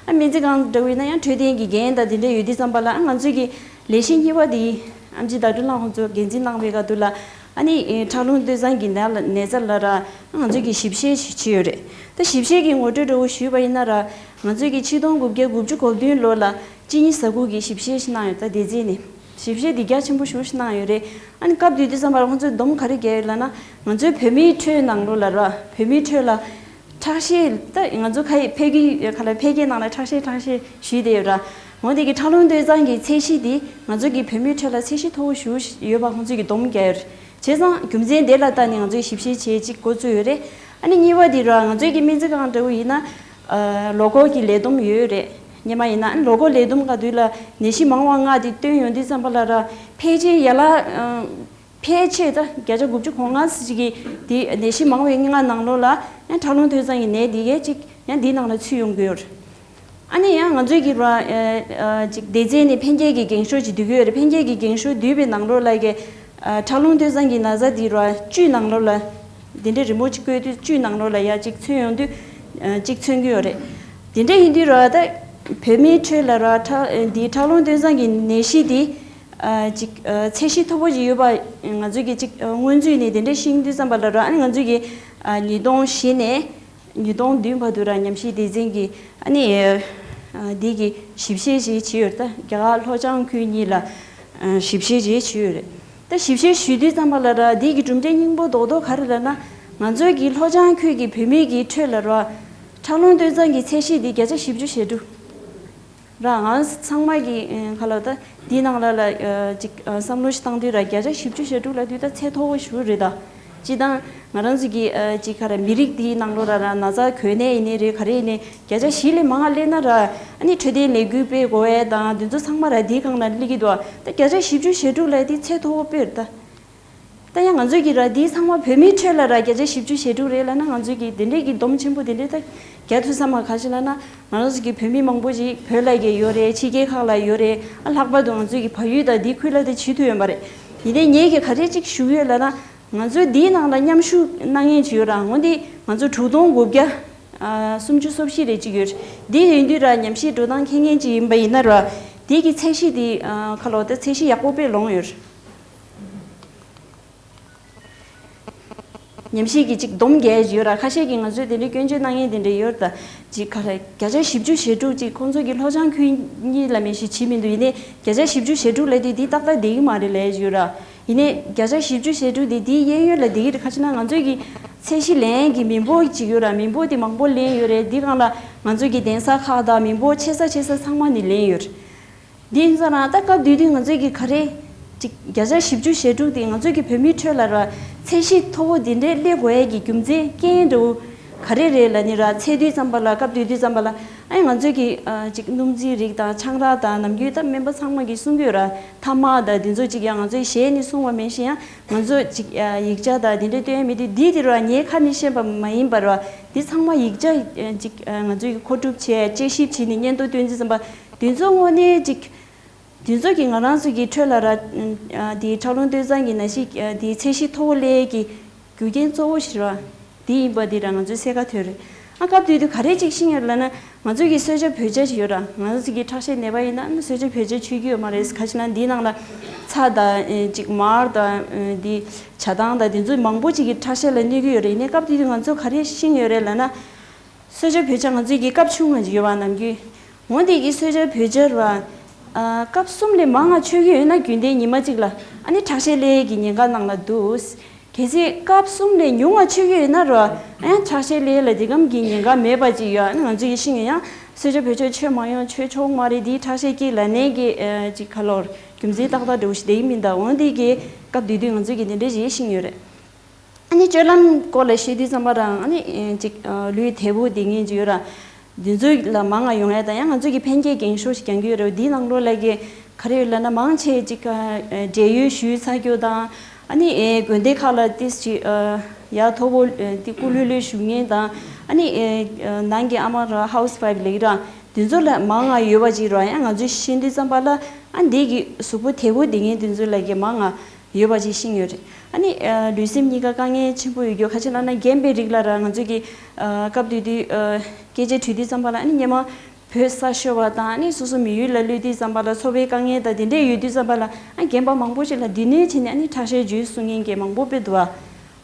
ཨ་སྨན་རྩིས་ཁང་འདྲ་བོ་ཡིན་ན་ཡང་འཕྲོད་བསྟེན་གྱི་འགན་དང་དེ་འདྲ་ཡོད་དུས་ཙམ་པ་ལ་ཨ་ང་ཚོས་ཀྱི་ལས་གཞི་གཉིས་པ་དེ་ཨམ་ཆི་ཟླ་སྒྲོན་ལགས་ཁོང་ཚོ་འགན་འཛིན་གནང་བའི་སྐབས་དུ་ལ་ཨ་ནི་ཁྲག་རླུང་སྟོད་འཛིན་གྱི་ནད་ལ་ནད་རྩ་ལ་ར་ང་ཚོས་ཀྱི་ཞིབ་བཤེར་ཞིག་བྱས་ཡོད་རེད། ད་ཞིབ་བཤེར་གྱི་ངོ་སྤྲོད་འདྲ་བོ་ཞུས་པ་ཡིན་ན་ར་ང་ཚོས་ཀྱི་ཆིག་སྟོང་དགུ་བརྒྱ་དགུ་བཅུ་གོ་བདུན་ལོ་ལ་གཅིན་སྙི་ཟ་ཁུག་གི་ཞིབ་བཤེར་ཞིག་གནང་ཡོད། ད་དེ་རྗེས་ནས་ཞིབ་བཤེར་འདི་རྒྱ་ཆེན་པོ་ཞེ་པོ་ཞིག་གནང་ཡོད་རེད། ཨ་ནི་སྐབས་དེ་དུས་ཙམ་པར་ཁོང་ཚོས་སྡོམ་ག་རེ་བརྒྱབ་ཡོད་ལབ་ན་ང་ཚོའི་བོད་མིའི་ཁྲོད་ནང་ལོགས་ལ་ར་བོད་མིའི་ཁྲོད་ལ་ཁྲག་ཤེད་ད་ང་ཚོ་ཁ་ཡི་ཕལ་གྱི་ཁ་ལ་ཕལ་སྐད་ནང་ལ་ཁྲག་ཤེད་ཁྲག་ཤེད་ཞུས་བསྡད་ཡོད་ར། འོ་དེ་གི་ཁྲག་རླུང་སྟོད་འཛིན་གྱི་ཚད་གཞི་དེ་ང་ཚོ་གི་བོད་མིའི་ཁྲོད་ལ་ཚད་གཞི་མཐོ་བོ་ཞེ་པོ་ཡོད་པ་ཁོང་ཚོས་ཀྱི་སྡོམ་བརྒྱབ་ཡོད་རེད། བྱས་ཙང་རྒྱུ་མཚན་དེ་ལ་བལྟས་ནས་ང་ཚོས་ཞིབ་བཤེར་བྱེད་ཅིག་འགོ་བཙུགས་ཡོད་རེད། ཨ་ནི་གཉིས་པ་དེ་ར་ང་ཚོའི་གི་སྨན་རྩིས་ཁང་འདྲ་བོ་ཡིན་ན་ལོ་འཁོར་གྱི་ལས་བསྡོམས་ཡོད་རེད། སྔོན་མ་ཡིན་ན་ཨ་ནི་ལོ་འཁོར་ལས་བསྡོམས་ག་དུས་ལ་ནད་གཞི་མང་བ་ལྔ་དེ་བཏོན་ཡོང་དུས་ཙམ་པ་ལ་ར་ཕལ་ཆེར་ཡ་ལ་ཕལ་ཆེར་ད་བརྒྱ་ཆ་དགུ་བཅུ་གོ་ལྔ་ཙམ་ཞིག་གིས་དེ་ནད་གཞི་མང་བའི་ལྔ་ནང་ལོགས་ལ་ཡང་ཁྲག་རླུང་སྟོད་འཛིན་གྱི་ནད་དེ་གས་ཅིག་ཡང་འདིའི་ནང་ལ་ཚུད་ཡོང་གི་ཡོད་རེད། ཨ་ནི་ཡང་ང་ཚོས་ཀྱི་ར་ཅིག་སྡེ་ཚན་ནས་འཕེལ་རྒྱས་ཀྱི་འགེངས་ཤོག་ཅིག་བསྡུ་གི་ཡོད་རེད། འཕེལ་རྒྱས་ཀྱི་འགེངས་ཤོག་བསྡུས་པའི་ནང་ལོགས་ལ་གི་ཁྲག་རླུང་སྟོད་འཛིན་གྱི་ན་ཚ་འདི་ར་བཅུའི་ནང་ལོགས་ལ་འདི་འདྲའི་རི་མོ་ཅིག་བཀོད་དུས་བཅུའི་ནང་ལོགས་ལ་ཡ་གཅིག་མཚོན་ཡོང་དུས་གཅིག་མཚོན་གྱི་ཡོད་རེད། འདི་འདྲ་ཡིན་དུས་ར་ད་བོད་མིའི་ཁྲོད་ལ་ར་ཁྲག་འདི་ཁྲག་རླུང་སྟོད་འཛིན་གྱི་ནད་གཞི་འདི་ཅིག་ཚད་གཞི་མཐོ་པོ་ཅིག་ཡོད་པ་ང་ཚོས་ཀྱི་ཅིག་སྔོན་ཚུད་ནས་འདི་འདྲ་ཤེས་དུས་ཙམ་པ་ལ་ར་ཨ་ནི་ང་ཚོས་ཀྱི་ཉིས་སྟོང་བཞི་ནས་ཉིས་སྟོང་བདུན་བར་དུ་ར་ཉམས་ཞིབ་སྡེ་ཚན་གྱི་ཨ་ནི་འདི་གི་ཞིབ་བཤེར་ཅིག་བྱས་ཡོད་རེད། ད་རྒྱ་གར་ལྷོ་བྱང་ཁུལ་གཉིས་ལ་ཞིབ་བཤེར་ཅིག་བྱས་ཡོད་རེད། ད་ཞིབ་བཤེར་ཞུས་དུས་ཙམ་པ་ལ་ར་འདི་གི་གྲུབ་འབྲས་སྙིང་པོ་རྡོག་རྡོག་ག་རེ་ལབ་ན་ང་ཚོའི་གི་ལྷོ་བྱང་ཁུལ་གྱི་བོད་མིའི་གི་ཁྲོད་ལ་ར་ཁྲག་རླུང་སྟོད་འཛིན་གྱི་ཚད་གཞི་འདི་བརྒྱ་ཆ་བཞི་བཅུ་ཞེ་དྲུག་ར། ང་ཚང་མ་གི་ཁ་ལོ་ད་འདི་ནང་ལ་ལ་ཅིག་བསམ་བློ་ཞིག་བཏང་དུས་ར་བརྒྱ་ཆ་བཞི་བཅུ་ཞེ་དྲུག་ལབ་དུས་ད་ཚད་མཐོ་བོ་ཞེ་པོ་རེད་ད། སྤྱིར་བཏང་ང་རང་ཚོ་གི་ཅིག་ག་ར་མི་རིགས་འདིའི་ནང་ལོགས་ལ་ར་ན་ཚ་གོ་གནས་ཡིན་ནའི་རེད་ག་རེ་ཡིན་ནའི་བརྒྱ་ཆ་བཞི་ལས་མང་བ་སླེབས་ན་ར་ཨ་ནི་འཕྲོད་བསྟེན་ལས་འགུལ་སྤེལ་དགོས་ཡས་དང་འདི་ཚོ་ཚང་མ་ར་འདིའི་སྒང་ལ་སླེབས་ཀྱི་འདུག་ད་བརྒྱ་ཆ་བཞི་བཅུ་ཞེ་དྲུག་ལབ་དེ་ཚད་མཐོ་བོ་དཔེ་རེད་ད། ད་ཡང་ང་ཚོས་ཀྱི་ར་འདི་ཚང་མ་བོད་མིའི་ཁྲོད་ལ་ར་བརྒྱ་ཆ་བཞི་བཅུ་ཞེ་དྲུག་རེད་ལབ་ན་ང་ཚོས་ཀྱི་འདི་འདྲས་ཀྱི་སྡོམ་ཆེན་པོ་འདི་འདྲས་ད་རྒྱག་ཐུབ་ས་མ་ག་ཅི་ལབ་ན་ང་རང་ཚོ་གི་བོད་མི་མང་པོ་ཞིག་བོད་ལ་གི་ཡོད་རེད། ཕྱི་རྒྱལ་ཁག་ལ་ཡོད་རེད། ཨ་ལྷག་པར་དུ་ང་ཚོས་ཀྱི་བལ་ཡུལ་དང་འདི་ཁུལ་ལ་དེ་བྱེད་ཐུབ་ཡོད་པ་རེད། ཡིན་ནའི་ངས་ཀྱི་ག་རེ་གཅིག་ཞུ་གི་ཡོད་ལབ་ན་ང་ཚོས་འདིའི་ནང་ལ་མཉམ་ཞུགས་གནང་མཁན་ཅིག་ཡོད་ར། འོན་ཏེ་ང་ཚོ་དྲུག་སྟོང་དགུ་བརྒྱ་སུམ་ཅུ་སོ་བཞི་རེ་གཅིག་ཡོད་རེད། འདི་ཡིན་དུས་ར་ཉམས་ཞིབ་འགྲོ་སྟངས་མཁྱེན་མཁན་ཅིག་ཡིན་པ་ཡིན་ན་ར་འདི་གི་ཚད་གཞི་འདི་ཁ་ལོ་ད་ཚད་གཞི་ཡག་པོ་དཔེ་ལོངས་ཡོད་རེད། ཉམས་ཞིབ་ཀྱི་ཅིག་སྡོམ་རྒྱག་ཡོད་ར། ཁ་ཤས་ཀྱིས་ང་ཚོས་དེ་འདྲའི་སྐྱོན་བརྗོད་གནང་མཁན་དེ་འདྲ་ཡོད་ར། ད་ཅིག་ག་རེ་བརྒྱ་ཆ་བཞི་བཅུ་ཞེ་དྲུག་ཅིག་ཁོང་ཚོ་གི་ལྷོ་བྱང་ཁུལ་གཉིས་ལ་མེད་ཞིག་བྱེད་མི་འདུག་ཡིན་ནའི་བརྒྱ་ཆ་བཞི་བཅུ་ཞེ་དྲུག་ལབ་དུས་འདི་ཏག་ཏག་བསྡད་ཀྱི་མ་རེད་ལབ་ཡོད་ར། ཡིན་ནའི་བརྒྱ་ཆ་བཞི་བཅུ་ཞེ་དྲུག་དེ་དེའི་གཡས་གཡོན་ལ་བསྡད་ཀྱི་རེད། ཁ་ཅིག་ན་ང་ཚོས་ཀྱི་ཚད་གཞི་ལེན་གྱི་མི་འབོར་ཅིག་ཡོད་ར། མི་འབོར་དེ་མང་པོ་ལེན་ཡོད་རེད། འདི་སྒང་ལ་ང་ཚོས་ཀྱི་གདན་ས་ཁག་དང་མི་འབོར་ཆེ་ས་ཆེ་ས་ཚང་མ་ནས་ལེན་ཡོད་རེད། འདི་ཡིན་ཙང་རང་ད་སྐབས་དེ་དུས་ང་ཚོས་ཀྱི་ག་རེ་ཅིག་བརྒྱ་ཆ་བཞི་བཅུ་ཞེ་དྲུག་དེ་ང་ཚོས་ཀྱི་བོད་མིའི་ཁྲོད་ལ་ར་ཚད་གཞི་མཐོ་བོ་དེ་འདྲའི་སླེབས་དགོས་ཡས་ཀྱི་རྒྱུ་མཚན་རྐྱེན་འདྲ་བོ་ག་རེ་རེད་ལབ་ནི་ར། ཚད་དུས་ཙམ་པ་ལ་སྐབས་དེ་དུས་ཙམ་པ་ལ་ཨ་ང་ཚོས་ཀྱི་ཨ་ཅིག་སྣུམ་རྩིས་རིགས་དང་ཆང་རག་དང་ནམ་རྒྱུན་ད་སྨན་པ་ཚང་མ་གིས་གསུང་གི་ཡོད་ར། ཐ་མག་དང་དེ་ཚོ་ཅིག་ཡང་ང་ཚོས་ཞལ་ནས་གསུང་བ་མིན་ཞིང་ཡང་ང་ཚོས་ཅིག་ཡིག་ཆ་དང་དེ་འདྲ་སྟོན་ཡས་མེད་དུས་འདི་དེ་ར་ངའི་ཁ་ནས་བཤད་པ་མ་ཡིན་པ་ར། འདི་ཚང་མ་ཡིག་ཆ་ཅིག་ང་ཚོས་ཀྱི་མཁོ་སྒྲུབ་བྱས་དཔྱད་ཞིབ་བྱས་ནས་སྙན་ཐོ་སྟོན་རྩིས་ཙམ་པ། དེ་ཚོ་དངོས་གནས་ཅིག་དེ་ཚོ་གིས་ང་རང་ཚོ་གི་ཁྲོད་ལ་ར་ཨ་དེའི་ཁྲག་རླུང་སྟོད་འཛིན་གྱི་ནད་གཞི་ཨ་དེའི་ཚད་གཞི་མཐོ་བོ་སླེབས་ཀྱི་རྒྱུ་རྐྱེན་གཙོ་བོ་ཞིག་ར་དེ་ཡིན་པ་དེ་ར་ང་ཚོས་གསལ་ཁ་ཐོན་རེད། ཨ་སྐབས་དེ་དུས་ག་རེ་ཅིག་ཤེས་ཡོད་ལབ་ན་ང་ཚོ་གི་གསོལ་ཇ་བོད་ཇ་ཞིག་ཡོད་ར། ང་ཚོ་གི་ཁྲག་ཤེད་ནད་པ་ཡིན་ན་ཨ་ནི་གསོལ་ཇ་བོད་ཇ་མཆོད་ཀྱི་ཡོད་མ་རེད། ག་ཅི་ན་འདིའི་ནང་ལ་ཚྭ་དང་ཨ་ཅིག་མར་དང་ཨ་འདི་ཇ་ཐང་དང་དེ་ཚོ་མང་པོ་ཅིག་གི་ཁྲག་ཤེད་ལ་གནོད་ཀྱི་ཡོད་རེད། ཡིན་ནའི་སྐབས་དེ་དུས་ང་ཚོ་ག་རེ་ཤེས་ཡོད་རེད་ལབ་ན། གསོལ་ཇ་བོད་ཇ་ང་ཚོའི་གི་ཀབ་ཆུང་ང་ཅིག་ཡོད་པ་ནམ་རྒྱུན། འོ་དེ་གི་གསོལ་ཇ་བོད་ཇ་ར། ཨ་ཀབ་གསུམ་ལས་མང་ང་མཆོད་ཀྱི་ཡོད་ན་རྒྱུན་ལྡན་ཉི་མ་གཅིག་ལ་ཨ་ནི་ཁྲག་ཤེད་སླེབས་ཀྱི་ཉེན་ཁ་ནང་ལ་འདུག་གལ་སྲིད་ཀབ་གསུམ་ལས་ཉུང་ང་མཆོད་ཀྱི་ཡོད་ན་ར། ཨ་ཁྲག་ཤེད་སླེབས་ལ་དེ་གམ་གྱི་ཉེན་ཁ་མེད་པ་ཅིག་ཡོད། ཨ་ནི་ང་ཚོ་ཡི་ཤི་ངེ་ཡང་གསོལ་ཇ་བོད་ཇ་མཆོད་མ་ཡོང་། མཆོད་ཆོག་མ་རེད། དེའི་ཁྲག་ཤེད་ཀྱི་ལ་ནས་ཀྱི་ཨ་ཅིག་ཁ་ལོར་རྒྱུ་མཚན་ཏག་ཏག་འདྲ་བོ་ཞིག་བསྡད་ཀྱི་མིན་ད། འོ་དེ་གི་སྐབས་དེ་དུས་ང་ཚོ་གི་དེ་འདྲ་ཞིག་ཤི་ཡོད་རེད། ཨ་ནི་སྤྱོད་ལམ་སྐོར་ལ་བཤད་དུས་ཙམ་པ་རང་ཨ་ནི་ཨེ་ཅིག་ཨ་ལུས་དལ་པོ་བསྡད་མཁན་ཅིག་ཡོད་ར། འདི་ཚོ་ལ་མང་ང་ཡོང་ཡ་དང་ཡང་ང་ཚོ་གི་ཕན་སྐྱེད་འགེངས་ཤོག་ཞིག་ཀྱང་གི་ཡོད་ར། འདིའི་ནང་ལོགས་ལ་གི་ག་རེ་ཡོད་ལབ་ན་མང་ཆེ་ཅིག་ཨ་བགྲེས་ཡོལ་ཞུས་ཚར་རྒྱུ་དང་ཨ་ནི་ཨེ་དགོན་སྡེ་ཁག་ལ་ཏིས་ཅིག་ཨ་ཡ་མཐོ་པོ་ཨེ་ཏི་སྐུ་ལྷོད་ལྷོད་བཞུགས་མཁན་དང་ཨ་ནི་ཨེ་ནང་གི་ཨ་མ་ར་ཧའུ་སི་ཝའིཕ་ལབ་ཀྱི་ར། འདི་ཚོ་ལ་མང་ང་ཡོད་པ་ཅིག་ར། ཡང་ང་ཚོས་ཤེས་དུས་ཙམ་པ་ལ་ཨ་འདི་གི་གཟུགས་པོ་དལ་པོ་བསྡད་མཁན་འདི་ཚོ་ལ་གི་མང་ང་ཡོད་པ་ཅིག་ཤེས་ཡོད་རེད། ཨ་ནི་ཨ་ལུས་སེམས་གཉིས་ཀ་དཀའ་ངལ་ཆེན་པོ་ཡོད་རྒྱུ་ག་ཅི་ལབ་ན་རྒན་པའི་རིགས་ལ་ར་ང་ཚོས་ཀྱི་ཨ་སྐབས་དེ་དུས་ཨ་སྐད་ཆ་དྲིས་དུས་ཙམ་པ་ལ་ཨ་ནི་སྔོན་མ་བོད་ས་ཤོར་བ་དང་ཨ་ནི་སོ་སོ་མི་ཡུལ་ལ་ལུས་དུས་ཙམ་པ་ལ་འཚོ་བའི་དཀའ་ངལ་དང་དེ་འདྲས་ཡོད་དུས་ཙམ་པ་ལ་ཨ་རྒན་པ་མང་པོ་ཞིག་ལ་སྡུག་བསྔལ་བྱས་ནས་ཨ་ནི་ཁྲག་ཤེད་འཇུ་གསུང་མཁན་གྱི་མང་པོ་དཔེ་འདུག་བ།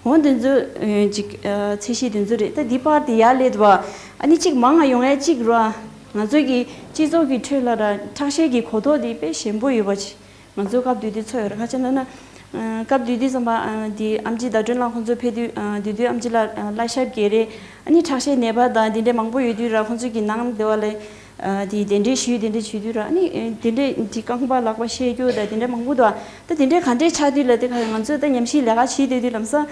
འོ་འདི་ཚོ་ཨ་ཅིག་ཨ་ཚད་གཞི་འདི་ཚོ་རེད། ད་འདི་པར་དེ་ཡར་སླེབས་འདུག་བ། ཨ་ནི་གཅིག་མང་ང་ཡོང་ཡ་གཅིག་ར། ང་ཚོ་གི་སྤྱི་ཚོགས་ཀྱི་ཁྲོད་ལ་ར་ཁྲག་ཤེད་ཀྱི་གོ་རྟོགས་དེ་དཔེ་ཞན་པོ་ཡོད་པ་ཅིག་ང་ཚོ་སྐབས་དེ་དུས་ཚོར་ཡོད་རེད། ག་ཅི་ལབ་ན། ཨ་སྐབས་དེ་དུས་ཙམ་པ་ཨ་དེ་ཨེམ་ཆི་ཟླ་སྒྲོན་ལགས་ཁོང་ཚོ་ཕེབས་དུས་ཨ་དེ་དུས་ཨེམ་ཆི་ལགས་ཨ་བཀྲ་ཤིས་རྒྱལ་རེད། ཨ་ནི་ཁྲག་ཤེད་ནད་པ་དང་དེ་འདྲས་མང་པོ་ཡོད་དུས་ར་ཁོང་ཚོ་གི་ནང་སྡེ་བ་ལ་ཨ་དེ་གདན་འདྲེན་ཞུས་དེ་འདྲས་བྱེད་དུས་ར་ཨ་ནི་ཨ་དེ་འདྲས་དེ་རྐང་པ་ལག་པ་བཤལ་རྒྱུ་དང་དེ་འདྲས་མང་པོ་འདུག་ད་དེ་འདྲས་ག་འདྲས་ཆགས་དུས་ལ་དེ་ག་ང་ཚོ་ད་ཉམས་ཞིབ་ལས་ཀ་བྱེད་སྡོད་དུས་ལམ་སང་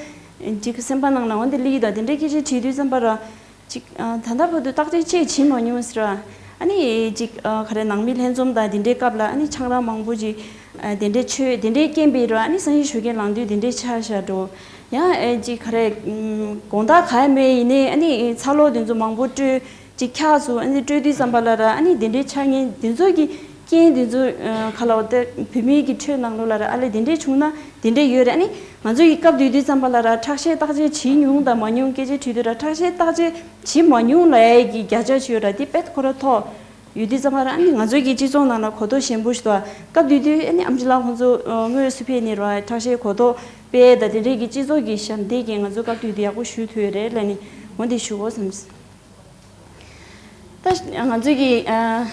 ཅིག་སེམས་པ་ནང་ལ་འོ་འདི་ལི་དང་དེ་འདྲས་སྐད་ཆ་དྲིས་དུས་ཙམ་པ་ར། ཅིག་ཨ་ད་ལྟ་བར་དུ་བརྟག་དཔྱད་ཅིག་བྱེད་མ་མྱོང་ཟེར་བ། ཨ་ནི་ཅིག་ཨ་ག་རེ་ནང་མི་ལྷན་འཛོམས་དང་དེ་འདྲའི་སྐབས་ལ་ཨ་ནི་ཆང་རག་མང་པོ་ཅིག་ཨ་དེ་འདྲའི་མཆོད་དེ་འདྲའི་རྐྱེན་པས་ར་ཨ་ནི་སང་ཉིན་ཞོགས་ཀས་ལངས་དུས་དེ་འདྲའི་ཆགས་བཞག་འགྲོ། ཡང་ཨེ་ཅིག་ག་རེ་ཨམ་དགོང་དག་ག་ཡ་མེད་ཡིན་ནའི་ཨ་ནི་ཚ་གློག་དེ་ཚོ་མང་པོ་སྤྲོད་ཅིག་འཁྱགས་སུ་ཨ་ནི་སྤྲོད་དུས་ཙམ་པ་ལ་ར་ཨ་ནི་དེ་འདྲའི་ཆགས་ངེས་དེ་ཚོ་གི་རྐྱེན་དེ་ཚོ་ཨ་ག་ལ་བ་དེ་བོད་མིའི་གི་ཁྲོད་ནང་ལོགས་ལ་ར་ཨ་ལས་དེ་འདྲའི་བྱུང་ན་དེ་འདྲའི་ཡོད་རེད། ཨ་ནི་ང་ཚོ་ཡི་སྐབས་དུས་དུས་ཙམ་པ་ལ་ར་ཁྲག་ཤེད་བརྟག་དཔྱད་བྱེད་མྱོང་དང་མ་མྱོང་སྐད་ཆ་དྲིས་དུས་ར་ཁྲག་ཤེད་བརྟག་དཔྱད་བྱེད་མ་མྱོང་ལབ་ཡས་ཀྱི་བརྒྱ་ཆ་ཅིག་ཡོད་ར། དེ་དཔེ་ཁོ་ར་མཐོ་ཡོད་དུས་ཙམ་པ་ར་ཨ་ནི་ང་ཚོ་གི་སྤྱི་ཚོགས་ནང་ལ་གོ་རྟོགས་ཞན་པོ་ཞིག་འདུག་སྐབས་དུས་དུས་ཨ་ནི་ཨེམ་ཆི་ལགས་ཁོང་ཚོ་དངོས་སུ་ཕེབས་ནས་ར་ཁྲག་ཤེད་གོ་རྟོགས་སྤེལ་དང་དེ་འདྲས་ཀྱི་སྤྱི་ཚོགས་ཀྱི་ཞབས་འདེགས་ཀྱིས་ང་ཚོ་སྐབས་དུས་དུས་ཡག་པོ་ཞུ་ཐུབ་ཡོད་རེད་ལབ་ནས་འོ་འདི་ཞུ་དགོས་བསམ། ད་ང་ཚོས་ཀྱི་ཨ་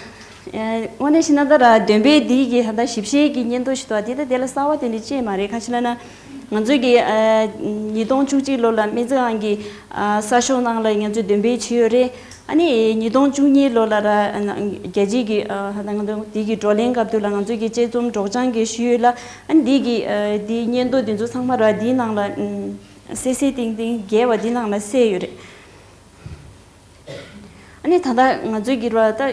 ཨ་དངོས་གནས་བཤད་ན་ད་ར་འདོན་སྤེལ་འདི་གི་ད་ལྟ་ཞིབ་བཤེར་གྱི་སྙན་ཐོ་ཞིག་འདུག་དེ་ད་དེ་ལ་གསར་བ་དེ་འདྲ་ཅིག་མ་རེད། ག་ཅི་ལབ་ན་ང་ཚོས་ཀྱི་ཨ་ཉིས་སྟོང་བཅུ་གཅིག་ལོ་ལ་སྨན་རྩིས་ཁང་གི་ཨ་གསར་ཤོག་ནང་ལ་ང་ཚོས་འདོན་སྤེལ་བྱས་ཡོད་རེད། ཨ་ནི་ཉིས་སྟོང་བཅུ་གཉིས་ལོ་ལ་ར་ཨ་ན་རྒྱལ་སྤྱིའི་གི་ཨ་ད་ང་ཚོ་འདི་གི་བགྲོ་གླེང་སྐབས་དུས་ལ་ང་ཚོས་ཀྱི་དཔྱད་རྩོམ་སྒྲོག་སྦྱང་གི་ཞུས་ཡོད་ལ། ཨ་ནི་འདི་གི་ཨ་འདི་སྙན་ཐོ་འདི་ཚོ་ཚང་མ་ར་འདིའི་ནང་ལ་ཨ་གསལ་གསལ་ཏིང་ཏིང་རྒྱས་པ་འདི་ནང་ལ་གསལ་ཡོད་རེད། ཨ་ནི་ད་ལྟ་ང་ཚོའི་གི་ར་ད་ཨ་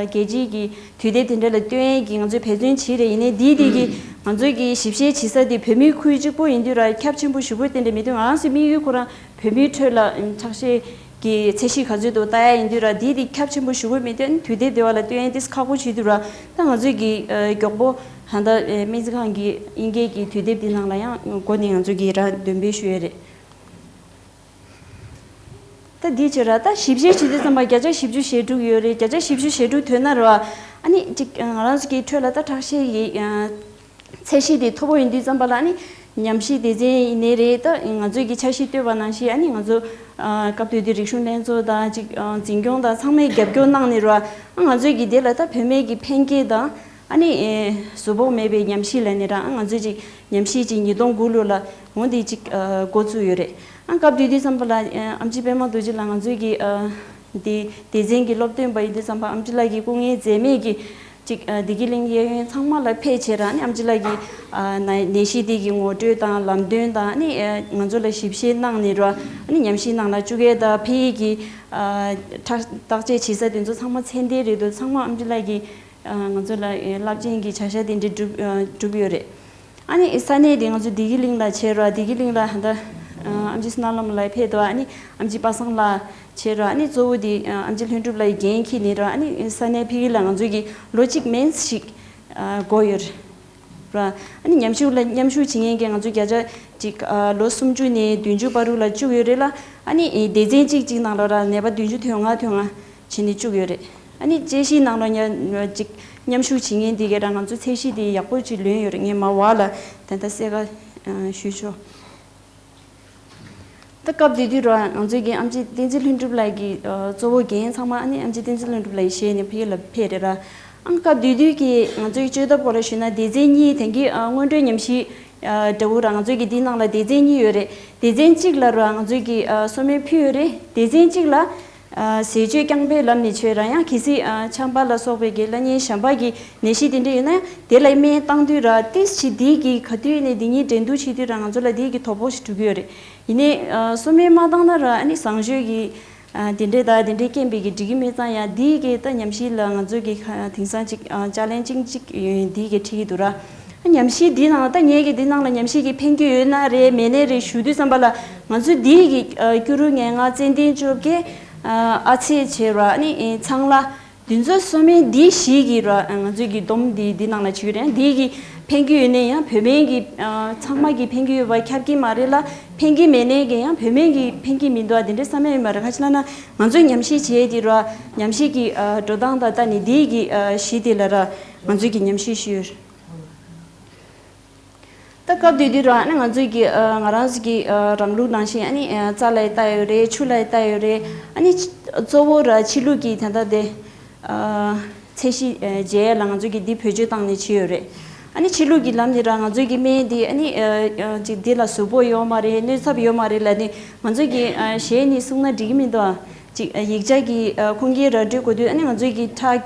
རྒྱལ་སྤྱིའི་གི་དུས་དེབ་དེ་འདྲ་ལ་སྟོན་ཡས་ཀྱི་ང་ཚོས་འབད་བརྩོན་བྱེད་རེད། ཡིན་ནའི་འདིའི་དེ་གི་ང་ཚོའི་གི་ཞིབ་བཤེར་བྱེད་ས་དེ་བོད་མིའི་ཁུལ་གཅིག་པོ་ཡིན་དུས་ར་ཁྱབ་ཆེན་པོ་ཞེ་པོ་དེ་འདྲ་མི་འདུག་ང་རང་ཚོའི་དམིགས་ཡུལ་ཁོ་རང་བོད་མིའི་ཁྲོད་ལ་ཁྲག་ཤེད་ཀྱི་ཚད་གཞི་ག་ཚོད་འདུག་ལྟ་ཡ་ཡིན་དུས་ར་འདིའི་དེ་ཁྱབ་ཆེན་པོ་ཞེ་པོ་མི་འདུག་ཨ་ནི་དུས་དེབ་དེ་བ་ལ་སྟོན་ཡས་དེ་ཁག་པོ་བྱེད་དུས་ར་ད་ང་ཚོའི་གི་མགྱོགས་པོ་ད་ལྟ་སྨན་རྩིས་ཁང་གི་དབྱིན་སྐད་ཀྱི་དུས་དེབ་དེ་ནང་ལ་ཡང་འགོ་ནས་ང་ཚོའི་གི་ར་འདོན་སྤེལ་ཞུ་ཡས་རེད། ད་འདི་བྱས་ར་ད་ཞིབ་བཤེར་བྱེད་དུས་ཙམ་པ་བརྒྱ་ཆ་བཞི་བཅུ་ཞེ་དྲུག་ཡོད་རེད། བརྒྱ་ཆ་བཞི་བཅུ་ཞེ་དྲུག་ཐོན་ན་ར་ཨ་ནི་ཅིག་ང་རང་ཚོ་གི་ཁྲོད་ལ་ད་ཁྲག་ཤེད་ཀྱི་ཚད་གཞི་དེ་མཐོ་པོ་ཡིན་དུས་ཙམ་པ་ལ་ཨ་ནི་ ཉམས་ཞིབ་སྡེ་ཚན་ཡིན་ནའི་རེད། ད་ང་ཚོས་ཀྱི་འཆར་གཞི་བཏོད་པ་ནང་བཞིན་ཨ་ནི་ང་ཚོ་ཨ་སྐབས་དེ་དུས་རིག་གཞུང་ལྷན་ཚོགས་དང་ཅིག་ཨ་འཛིན་སྐྱོང་དང་ཚང་མས་རྒྱབ་སྐྱོར་གནང་ནས་ར་ཨ་ང་ཚོས་ཀྱི་དེ་ལ་ད་བུད་མེད་ཀྱི་འཕེལ་རྒྱས་དང་ཨ་ནི་ཨེ་གཟུགས་པོ་མེད་པའི་ཉམས་ཞིབ་ལབ་ནས་ར་ཨ་ང་ཚོས་ཅིག་ཉམས་ཞིབ་ཅིག་ཉིས་སྟོང་དགུ་ལོ་ལ་འོང་དེ་ཅིག་ཨ་འགོ་བཙུགས་ཡོད་རེད། ཨ་སྐབས་དེ་དུས་ཙམ་པ་ལ་ཨ་ཨེམ་ཆི་པདྨ་རྡོ་རྗེ་ལགས་ང་ཚོས་ཀྱི་ཨ་དེ་སྡེ་ཚན་གྱི་སློབ་སྟོན་པ་ཡིན་དུས་ཙམ་པ་ཨེམ་ཆི་ལགས་ཀྱི་སྐུ་ངལ་འཛེམས་མེད་ཀྱི་ཅིག་ཨ་བདེ་སྐྱིད་གླིང་གཡས་གཡོན་ཚང་མ་ལ་ཕེབས་བྱས་ར་ཨ་ནི་ཨེམ་ཆི་ལགས་ཀྱི་ཨ་ན་ནད་གཞི་དེ་གི་ངོ་སྤྲོད་དང་ལམ་སྟོན་དང་ཨ་ནི་ཨ་ང་ཚོ་ལ་ཞིབ་བཤེར་གནང་ནས་ར་ཨ་ནི་ཉམས་ཞིབ་གནང་ལ་བཅུག་ཡས་དང་ཕ་གི་ཨ་ཁྲ་བརྟག་དཔྱད་བྱེད་ས་དེ་ཚོ་ཚང་མ་ཚད་ལྡན་རེད་འདུག་ཚང་མ་ཨེམ་ཆི་ལགས་ཀྱིས་ཨ་ང་ཚོ་ལ་ཨ་རླབས་ཆེན་གྱི་བྱ་གཞག་དེ་འདྲ་བསྒྲུབས་ཨ་བསྒྲུབས་ཡོད་རེད། ཨ་ནི་ས་གནས་དེ་ང་ཚོ་བདེ་སྐྱིད་གླིང་ལ་བྱས་ར་བདེ་སྐྱིད་གླིང་ལ་ཧ་ད་ཨ་ཨེམ་ཆི་བསོད་ནམས་ལགས་ཕེབས་འདུག་ཨ་ནི་ཨེམ་ཆི་པ་སངས་ལགས་བྱས་ར་ཨ་ནི་གཙོ་བོ་དེ་ཨ་ཨེམ་ཆི་ལྷུན་གྲུབ་ལགས་ཀྱིས་འགན་འཁྱེར་ནས་ར་ཨ་ནི་ས་གནས་ཕ་གི་ལ་ང་ཚོ་གི་ལོ་གཅིག་མན་ཞིག་ཨ་འགོར་ཡོད་རེད་ར། ཨ་ནི་མཉམ་ཞུགས་ལ་མཉམ་ཞུགས་བྱེད་མཁན་གྱི་ང་ཚོ་བརྒྱ་ཆ་གཅིག་ཨ་ལོ་སུམ་ཅུ་ནས་བདུན་ཅུ་བར་དུ་ལ་བཅུག་ཡོད་རེད་ལ། ཨ་ནི་སྡེ་ཚན་གཅིག་གཅིག་ནང་ལ་ར་ནད་པ་བདུན་ཅུ་དོན་ལྔ་དོན་ལྔ་བྱས་ནས་བཅུག་ཡོད་རེད། ཨ་ནི་དཔྱད་གཞིའི་ནང་ལ་ཉ་ཅིག་མཉམ་ཞུགས་བྱེད་མཁན་དེ་གས་ར་ང་ཚོ་ཚད་གཞི་དེ་ཡག་པོ་ཅིག་ལོན་ཡོད་རེད། ངས་མ་བ་ལ་ད་ལྟ་གསལ་ཁ་ཞུས་ཆོག་ད་སྐབས་དེ་དུས་ར་ང་ཚོའི་གི་ཨེམ་ཆི་བསྟན་འཛིན་ལྷུན་གྲུབ་ལགས་ཀྱི་གཙོ་བོ་འགན་ཚང་མ་ཨ་ནི་ཨེམ་ཆི་བསྟན་འཛིན་ལྷུན་གྲུབ་ལགས་ཀྱིས་བཞེས་ནས་ཕ་གི་ལ་ཕེབས་རེད་ར། ཨང་སྐབས་དེ་དུས་ཀྱི་ང་ཚོའི་བཅོས་ཐབས་སྐོར་ལ་ཞུས་ན་སྡེ་ཚན་གཉིས་དེང་གི་ཨ་སྔོན་འགྲོའི་ཉམས་ཞིབ་ཨ་འདྲ་བོ་ར་ང་ཚོའི་གི་དེའི་ནང་ལ་སྡེ་ཚན་གཉིས་ཡོད་རེད། སྡེ་ཚན་གཅིག་ལ་ར་ང་ཚོའི་གི་ཨ་སོ་སྨན་ཕུལ་ཡོད་རེད། སྡེ་ཚན་གཅིག་ལ་ཨ་ཟས་སྤྱོད་རྐྱང་པའི་ལམ་ནས་བྱས་ར་ཡང་གལ་སྲིད་ཨ་ཆམ་པ་ལ་སོགས་པའི་གི་བླ་གཉན་གཞན་པ་གི་ནད་གཞི་དེ་འདྲ་ཡོད་ན་དེ་ལ་སྨན་བཏང་དུས་ར་ཏིས་ཆི་དེའི་གི་ག་དུས་ནས་དེ་གཉིས་འགྲན་བསྡུར་བྱེད་དུས་ར་ང་ཚོ་ལ་དེའི་གི་དོ་ཕོག་ཞིག་འགྲོ་གི་ཡོད་རེད། ཡིན་ནའི་ཨ་སོ་སྨན་མ་བཏང་ན་ར་ཨ་ནི་བཟང་སྤྱོད་ཀྱི་ཨ་དེ་འདྲའི་ད་དེ་འདྲའི་རྐྱེན་པས་ཀྱི་འགྲིག་གི་མེད་ཙང་ཡང་འདིའི་གི་ད་ཉམས་ཞིབ་ལ་ང་ཚོའི་གི་ཁ་དེང་སང་ཅིག་ཨ་ཅ་ལན་ཅིག་ཅིག་ཡོད་འདིའི་གི་ཁྲིད་ཀྱི་འདུག་ར། ཨ་ཉམས་ཞིབ་འདི་ནང་ལ་ད་ངས་གི་འདི་ནང་ལ་ཉམས་ཞིབ་ཀྱི་ཕན་གྱི་ཡོད་ན་རེད་མེད་ནའི་རེད་ཞུ་དུས་ཙམ་པ་ལ་ང་ཚོ་འདིའི་གི་ཨ་སྐྱུ་རུ་ངན་ང་ཙན་དན་བཅོ་བརྒྱད་ཨ་ཨ་ཚེ་བྱས་ར་ཨ་ནི་ཨེ་ཚང་ལ། འདི་ཚོ་སོ་སྨན་འདི་བཞི་གི་ར་ང་ཚོའི་གི་སྡོམ་འདི་འདི་ནང་ལ་བྱུགས་རེད། འདི་གི་ཕན་གྱི་ཡོད་ནའི་ཡང་བོད་སྨན་གྱི་ཨ་ཚང་མ་གི་ཕན་གྱི་ཡོད་པ་ཁྱབ་ཀྱི་མ་རེད་ལ། ཕན་གྱི་མེད་ནའི་གི་ཡང་བོད་སྨན་གྱི་ཕན་གྱི་མི་འདུག་ཨ་དེ་འདྲའི་བསམ་ཡ་ཡོད་མ་རེད། ག་ཅི་ལབ་ན་ང་ཚོས་ཉམས་ཞིབ་བྱས་ཏེ་ར་ཉམས་ཞིབ་ཀྱི་ཨ་འགྲོ་སྟངས་དང་ལྟ་ནས་འདི་གི་ཨ་བཞི་དེ་ལ་ར་ང་ཚོས་གི་ཉམས་ཞིབ་ཞུས་ཡོད་རེད། ད་སྐབས་དེ་དུས་ར་ཨ་ནི་ང་ཚོའི་གི་ཨ་ང་རང་ཚོ་གི་ཨ་རང་ལུགས་ནང་བཞིན་ཨ་ནི་ཨ་རྩྭ་ལ་ལྟ་ཡོད་རེད། ཆུ་ལ་ལྟ་ཡོད་རེད། ཨ་ནི་གཙོ་བོ་ར་ཕྱི་ལུགས་ཀྱི་ད་ལྟ་དེ་ཨ་ཚད་གཞི་ཨ་འཇལ་ཡ་ལ་ང་ཚོ་གི་འདི་བེད་སྤྱོད་བཏང་ནས་བྱས་ཡོད་རེད། ཨ་ནི་ཕྱི་ལུགས་ཀྱི་ལམ་ནས་ར་ང་ཚོའི་གི་སྨན་འདི་ཨ་ནི་ཨ་ཨ་ཅིག་འདི་ལ་གཟུགས་པོ་ཡོད་མ་རེད། གནོད་ཚབས་ཡོད་མ་རེད་ལབ་ནས་ང་ཚོའི་གི་ཨ་གཞས་ནས་གསུངས་ན་འགྲིག་གི་མི་འདུག་ཨ། ཅིག་ཡིག་ཆ་གི་ཁུངས་སྐྱེལ་ར་སྤྲོད་དགོས་དུས་ཨ་ནི་ང་ཚོའི་གི་ཁྲག་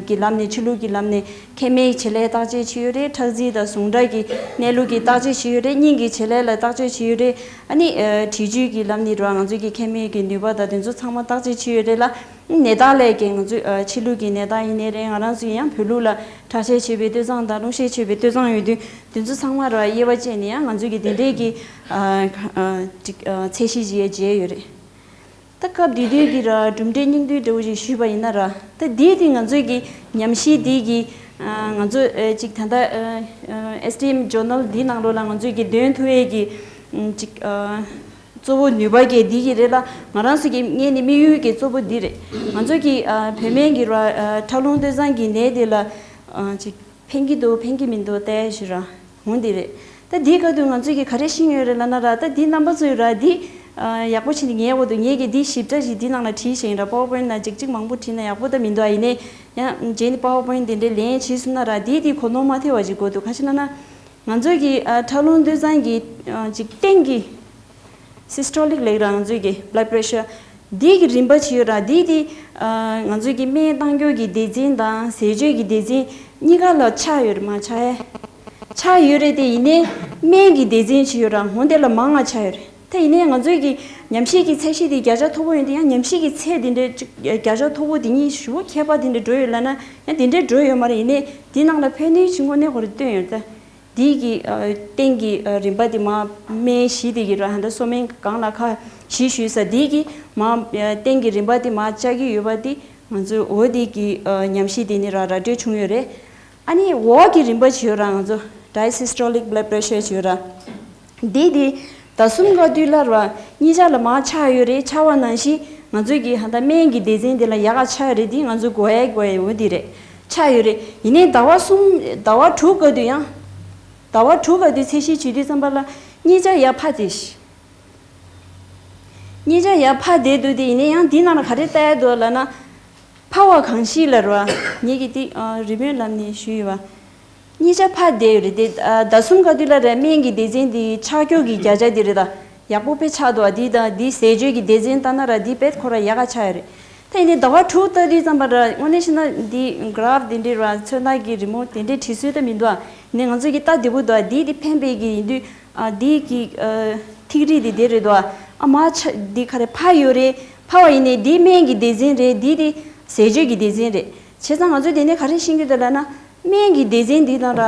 གི་ལམ་ནས་ཕྱི་ལུགས་ཀྱི་ལམ་ནས་མཁལ་མའི་བྱེད་ལས་བརྟག་དཔྱད་བྱས་ཡོད་རེད། ཁྲག་རྩི་དང་ཟུངས་ཁྲག་གི་གནས་ལུགས་ཀྱི་བརྟག་དཔྱད་བྱས་ཡོད་རེད། སྙིང་གི་བྱེད་ལས་ལ་བརྟག་དཔྱད་བྱས་ཡོད་རེད། ཨ་ནི་དྲིལ་བཅུད་ཀྱི་ལམ་ནས་ར་ང་ཚོའི་གི་མཁལ་མའི་གི་ནུས་པ་དང་དེ་ཚོ་ཚང་མ་བརྟག་དཔྱད་བྱས་ཡོད་རེད་ལ། ནད་རྟགས་ལས་ཀྱི་ང་ཚོའི་ཕྱི་ལུགས་ཀྱི་ནད་རྟགས་ཡིན་ནའི་རེད། ང་རང་ཚོ་ཡང་བོད་ལུགས་ལ་ཁྲག་ཤེད་ཆེ་བའི་སྟོད་འཛིན་དང་རླུང་ཤེད་ཆེ་བའི་སྟོད་འཛིན་ཡོད་དུས་དེ་ཚོ་ཚང་མ་ར་དབྱེ་བ་བཅད་ནས་ཡང་ང་ཚོའི་གི་དེ་འདྲའི་གི་ཅིག་ཚད་གཞི་ཅིག་ཡང་བརྗེས་ཡོད་རེད། ད་སྐབས་དེ་དུས་ཀྱི་ར་གྲུབ་འབྲས་སྙིང་བསྡུས་འདྲ་བོ་ཞིག་ཞུས་པ་ཡིན་ན་ར། ད་འདི་དེ་ང་ཚོའི་གི་ཉམས་ཞིབ་འདི་གི་ང་ཚོ་ཅིག་ད་ལྟ་ཨེས་ཊི་ཨེམ་ཇོར་ནལ་འདི་ནང་ལོགས་ལ་ང་ཚོའི་གི་འདོན་ཐུབ་ཡས་ཀྱི་ཅིག་གཙོ་བོ་ནུས་པ་གི་འདི་གི་རེད་ལ། ང་རང་ཚོ་གི་ངས་ནི་དམིགས་ཡུལ་གྱི་གཙོ་བོ་འདི་རེད། ང་ཚོ་གི་བོད་སྨན་གྱི་ར་ཁྲག་རླུང་སྟོད་འཛིན་གྱི་ནད་དེ་ལ་ཅིག་ཕན་གྱི་འདུག་ཕན་གྱི་མི་འདུག་ལྟ་ཞུ་ར་འོང་འདི་རེད། ད་འདིའི་སྐབས་དུ་ང་ཚོས་ཀྱི་ག་རེ་ཤེས་ཡོད་རེད་ལབ་ན་ར། ད་འདི་རྣམ་པ་ཚོས་ར་འདི་ཡག་པོ་བྱས་ནས་ཉན་དགོས་འདུག་ངས་ཀྱི་འདི་ཞིབ་ཕྲ་ཞིག་འདི་ནང་ལ་བྲིས་ཤིང་ར་པ་ཝར་པོ་ཡིན་ན་ཅིག་ཅིག་མང་པོ་བྲིས་ན་ཡག་པོ་ད་མི་འདུག་ཨ་ཡིན་ནའི་ཡང་རྗེས་ནས་པ་ཝར་པོ་ཡིན་དེ་འདྲའི་ལན་བྱས་སོང་ན་ར་འདི་འདི་གོ་ནོར་མ་ཐེབས་པ་ཅིག་དགོས་འདུག་ག་ཅི་ལབ་ན་ང་ཚོས་ཀྱི་ཁྲག་རླུང་སྟོད་འཛིན་གྱི་ཅིག་སྟེང་གི་སིས་ཊོ་ལིག་ལབ་ར་ང་ཚོའི་གི་བྷ་ལཌ་པི་རེ་ཤར་འདི་གི་རིམ་པ་ཅིག་ཡོད་ར། འདི་དེ་ང་ཚོའི་གི་སྨན་བཏང་རྒྱུ་གི་སྡེ་ཚན་དང་ཟས་སྤྱོད་ཀྱི་སྡེ་ཚན་གཉིས་ཀ་ལ་ཆག་ཡོད་རེད། མ་ཆག་ཡ་ཆག་ཡོད་རེད་དེ། ཡིན་ནའི་སྨན་གྱི་སྡེ་ཚན་ཅིག་ཡོད་ར་འོང་དེ་ལ་མང་ང་ཆག་ཡོད་རེད། ད་ཡིན་ནའི་ང་ཚོའི་གི་ཉམས་ཞིབ་ཀྱི་ཚད་གཞི་དེ་བརྒྱ་ཆ་མཐོ་པོ་ཡོད་དེ་ཡང་ཉམས་ཞིབ་ཀྱི་ཚད་དེ་འདྲའི་ཅིག་བརྒྱ་ཆ་མཐོ་པོ་དེ་གཉིས་ཞེ་པོ་ཁྱད་པར་དེ་འདྲ་འགྲོ་ཡོད་ལབ་ན་ཡང་དེ་འདྲའི་འགྲོ་ཡོད་མ་རེད། ཡིན་ནའི་དེ་ནང་ལ་ཕན་ནུས་ཆེན་པོ་གནས་ཁོ་རེ་བཏོན་ཡོད་ད། འདི་གི་ཨ་སྟེང་གི་ཨ་རིམ་པ་དེ་མ་སྨན་བཞི་དེ་གི་ར་ཧན་ད་སོ་སྨན་གང་ལ་ཁ་བཞི་ཞུས་ས་འདི་གི་མ་ཨ་སྟེང་གི་རིམ་པ་དེ་མ་བཅའ་གི་ཡོད་པ་དེ་ང་ཚོའི་འོ་དེ་གི་ཨ་ཉམས་ཞིབ་དེ་ནི་ར་ར་སྤྲོད་བྱུང་ཡོད་རེད། ཨ་ནི་འོག་གི་རིམ་པ་ཅིག་ཡོད་ར་ང་ཚོ་diastolic blood pressure ཅིག་ཡོད་ར། འདི་དེ་ཟླ་གསུམ་ག་དུས་ལ་ར་གཉིས་ཆ་ལ་མ་ཆག་ཡོད་རེད། ཆག་པ་ནང་བཞིན་ང་ཚོའི་གི་ཧ་ད་སྨན་གྱི་སྡེ་ཚན་དེ་ལ་ཡག་ག་ཆག་ཡོད་རེད། འདི་ང་ཚོ་དགོས་ཡ་དགོས་ཡ་འོ་དེ་རེད། ཆག་ཡོད་རེད། ཡིན་ནའི་ཟླ་བ་གསུམ་ཟླ་བ་དྲུག་ག་དུས་ཡང་། ཟླ་བ་དྲུག་ག་དུས་ཚད་གཞི་བྱེད་དུས་ཙམ་པ་ལ་གཉིས་ཆ་ཡར་འཕར་བསྡད་ཤག་གཉིས་ཆ་ཡར་འཕར་བསྡད་འདུག་དེ་ཡིན་ན་ཡང་འདི་ནང་ལ་ག་རེ་ལྟ་ཡ་འདུག་ལབ་ན། འཕར་བ་གང་ཞིག་ལ་རེད་བ། ངེད་ཀྱིས་འདི་ཨ་རི་མོའི་ལམ་ནས་ཞུས་ཡོད་བ། གཉིས་ཆ་འཕར་བསྡད་ཡོད་རེད་དེ། ཨ་ཟླ་གསུམ་ག་དུས་ལ་རེད། སྨན་གྱི་སྡེ་ཚན་འདི་ཆགས་སྐྱོ་གི་བརྒྱ་ཆ་འདི་རེད་ད། ཡག་པོ་དཔེ་ཆགས་འདུག་ཨ་འདི་དང་འདི་ཟས་སྤྱོད་ཀྱི་སྡེ་ཚན་ལྟ་ན་ར་འདི་དཔེ་ཁོ་ར་ཡག་ག་ཆགས་ཡོད་རེད། ད་ཡིན་ནའི་ཟླ་བ་དྲུག་ལྟ་དུས་ཙམ་པ་ར་དངོས་གནས་བཤད་ན་འདི་གྷ་རབ་དེ་འདྲའི་ར་ཚོན་མདོག་གི་རི་མོ་དེ་འདྲའི་བྲིས་སྲོལ་ད་མི་འདུག་ཨ། ནས་ང་ཚོ་གི་ལྟ་བདེ་པོ་འདུག་ཨ། འདི་དེ་ཕན་པའི་གི་ཡིན་དུས་ཨ་འདི་གི་ཨ་ཐིག་རིས་དེ་དེ་རེད་འདུག་ཨ། ཨ་མ་ཆ་འདི་ག་རེ་འཕར་ཡོད་རེད། འཕར་བ་ཡིན་ནའི་འདི་སྨན་གྱི་སྡེ་ཚན་རེད། འདི་དེ་ཟས་སྤྱོད་ཀྱི་སྡེ་ཚན་རེད། བྱས་ཙང་ང་ཚོ་དེ་ནས་ག་རེ་ཤེས་ཀྱི་འདུག་ལབ་ན། སྨན་གྱི་སྡེ་ཚན་འདི་དང་ར་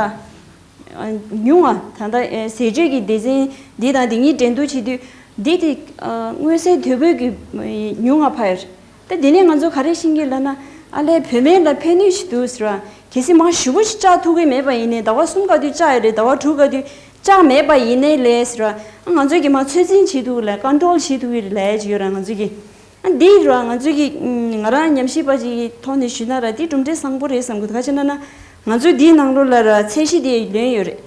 ཨ་ཉུང་བ་ད་ལྟ་ཨ་ཟས་སྤྱོད་ཀྱི་སྡེ་ཚན་འདི་དང་འདི་གཉིས་འགྲན་བསྡུར་བྱེད་དུས་འདི་དེ་ཨ་མངོན་གསལ་དོད་པོའི་གི་ཨ་ཉུང་བ་འཕར་ཡོད་རེད། ད་དེ་ནས་ང་ཚོ་ག་རེ་ཤེས་ཀྱི་ལབ་ན། ཨ་ལས་བུད་མེད་ལ་ཕན་ནུས་ཤིག་འདུག་ཟེར་བ། གལ་སྲིད་མང་ཞེ་པོ་ཞིག་བཅག་ཐུབ་ཀྱི་མེད་པ་ཡིན་ནའི་ཟླ་བ་གསུམ་ག་དུས་བཅག་ཡོད་རེད། ཟླ་བ་དྲུག་ག་དུས་བཅག་མེད་པ་ཡིན་ནའི་ལས་ཟེར་བ། ང་ཚོས་ཀྱི་མ་ཚོད་འཛིན་བྱེད་ཐུབ་ཀྱི་ལས་ཀོན་ཊོལ་བྱེད་ཐུབ་ཀྱི་ལས་ཅིག་ཡོད་ར་ང་ཚོས་ཀྱི། ཨ་འདི་ར་ང་ཚོས་ཀྱི་ང་རང་ཉམས་ཞིབ་པ་ཅིག་གི་ཐོག་ནས་ཞུས་ན་ར་འདི་གྲུབ་འབྲས་བཟང་པོ་རེད་བསམ་གི་འདུག་ག་ཅི་ན་ན། ང་ཚོས་འདིའི་ནང་ལོགས་ལ་ར་ཚད་གཞི་དེ་ལོན་ཡོད་རེད།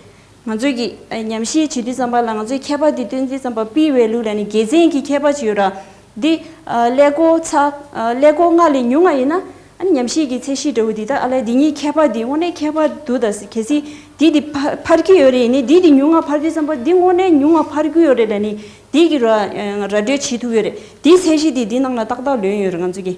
ང་ཚོས་ཀྱི་ཨ་ཉམས་ཞིབ་བྱེད་དུས་ཙམ་པ་ལ་ང་ཚོའི་མཁས་པ་དེ་བསྟེན་དུས་ཙམ་པ་པི་ཝེ་ལུ་ལབ་ནས་དགེ་མཚན་གྱི་མཁས་པ་ཅིག་ཡོད་ར། འདི་ཨ་ཀླད་ཀོར་ཚག་ཨ་ཀླད་ཀོར་ལྔ་ལས་ཉུང་བ་ཡིན་ན་ཨ་ནི་ཉམས་ཞིབ་ཀྱི་ཚད་གཞི་འདྲ་བོ་འདི་ད་ཨ་ལས་འདི་གཉིས་མཁས་པ་འདི་དངོས་གནས་མཁས་པ་འདུག་ད་གལ་སྲིད་འདི་འདི་ཕ་འཕར་གྱི་ཡོད་རེད་ཡིན་ནའི་འདི་འདི་ཉུང་བ་འཕར་དུས་ཙམ་པ་འདི་དངོས་གནས་ཉུང་བ་འཕར་གྱི་ཡོད་རེད་ལབ་ནི་འདི་གི་ར་ར་སྤྲོད་བྱེད་ཐུབ་ཡོད་རེད། འདི་ཚད་གཞི་འདི་འདི་ནང་ལ་ཏག་ཏག་ལོན་ཡོད་རེད་ང་ཚོ་གི།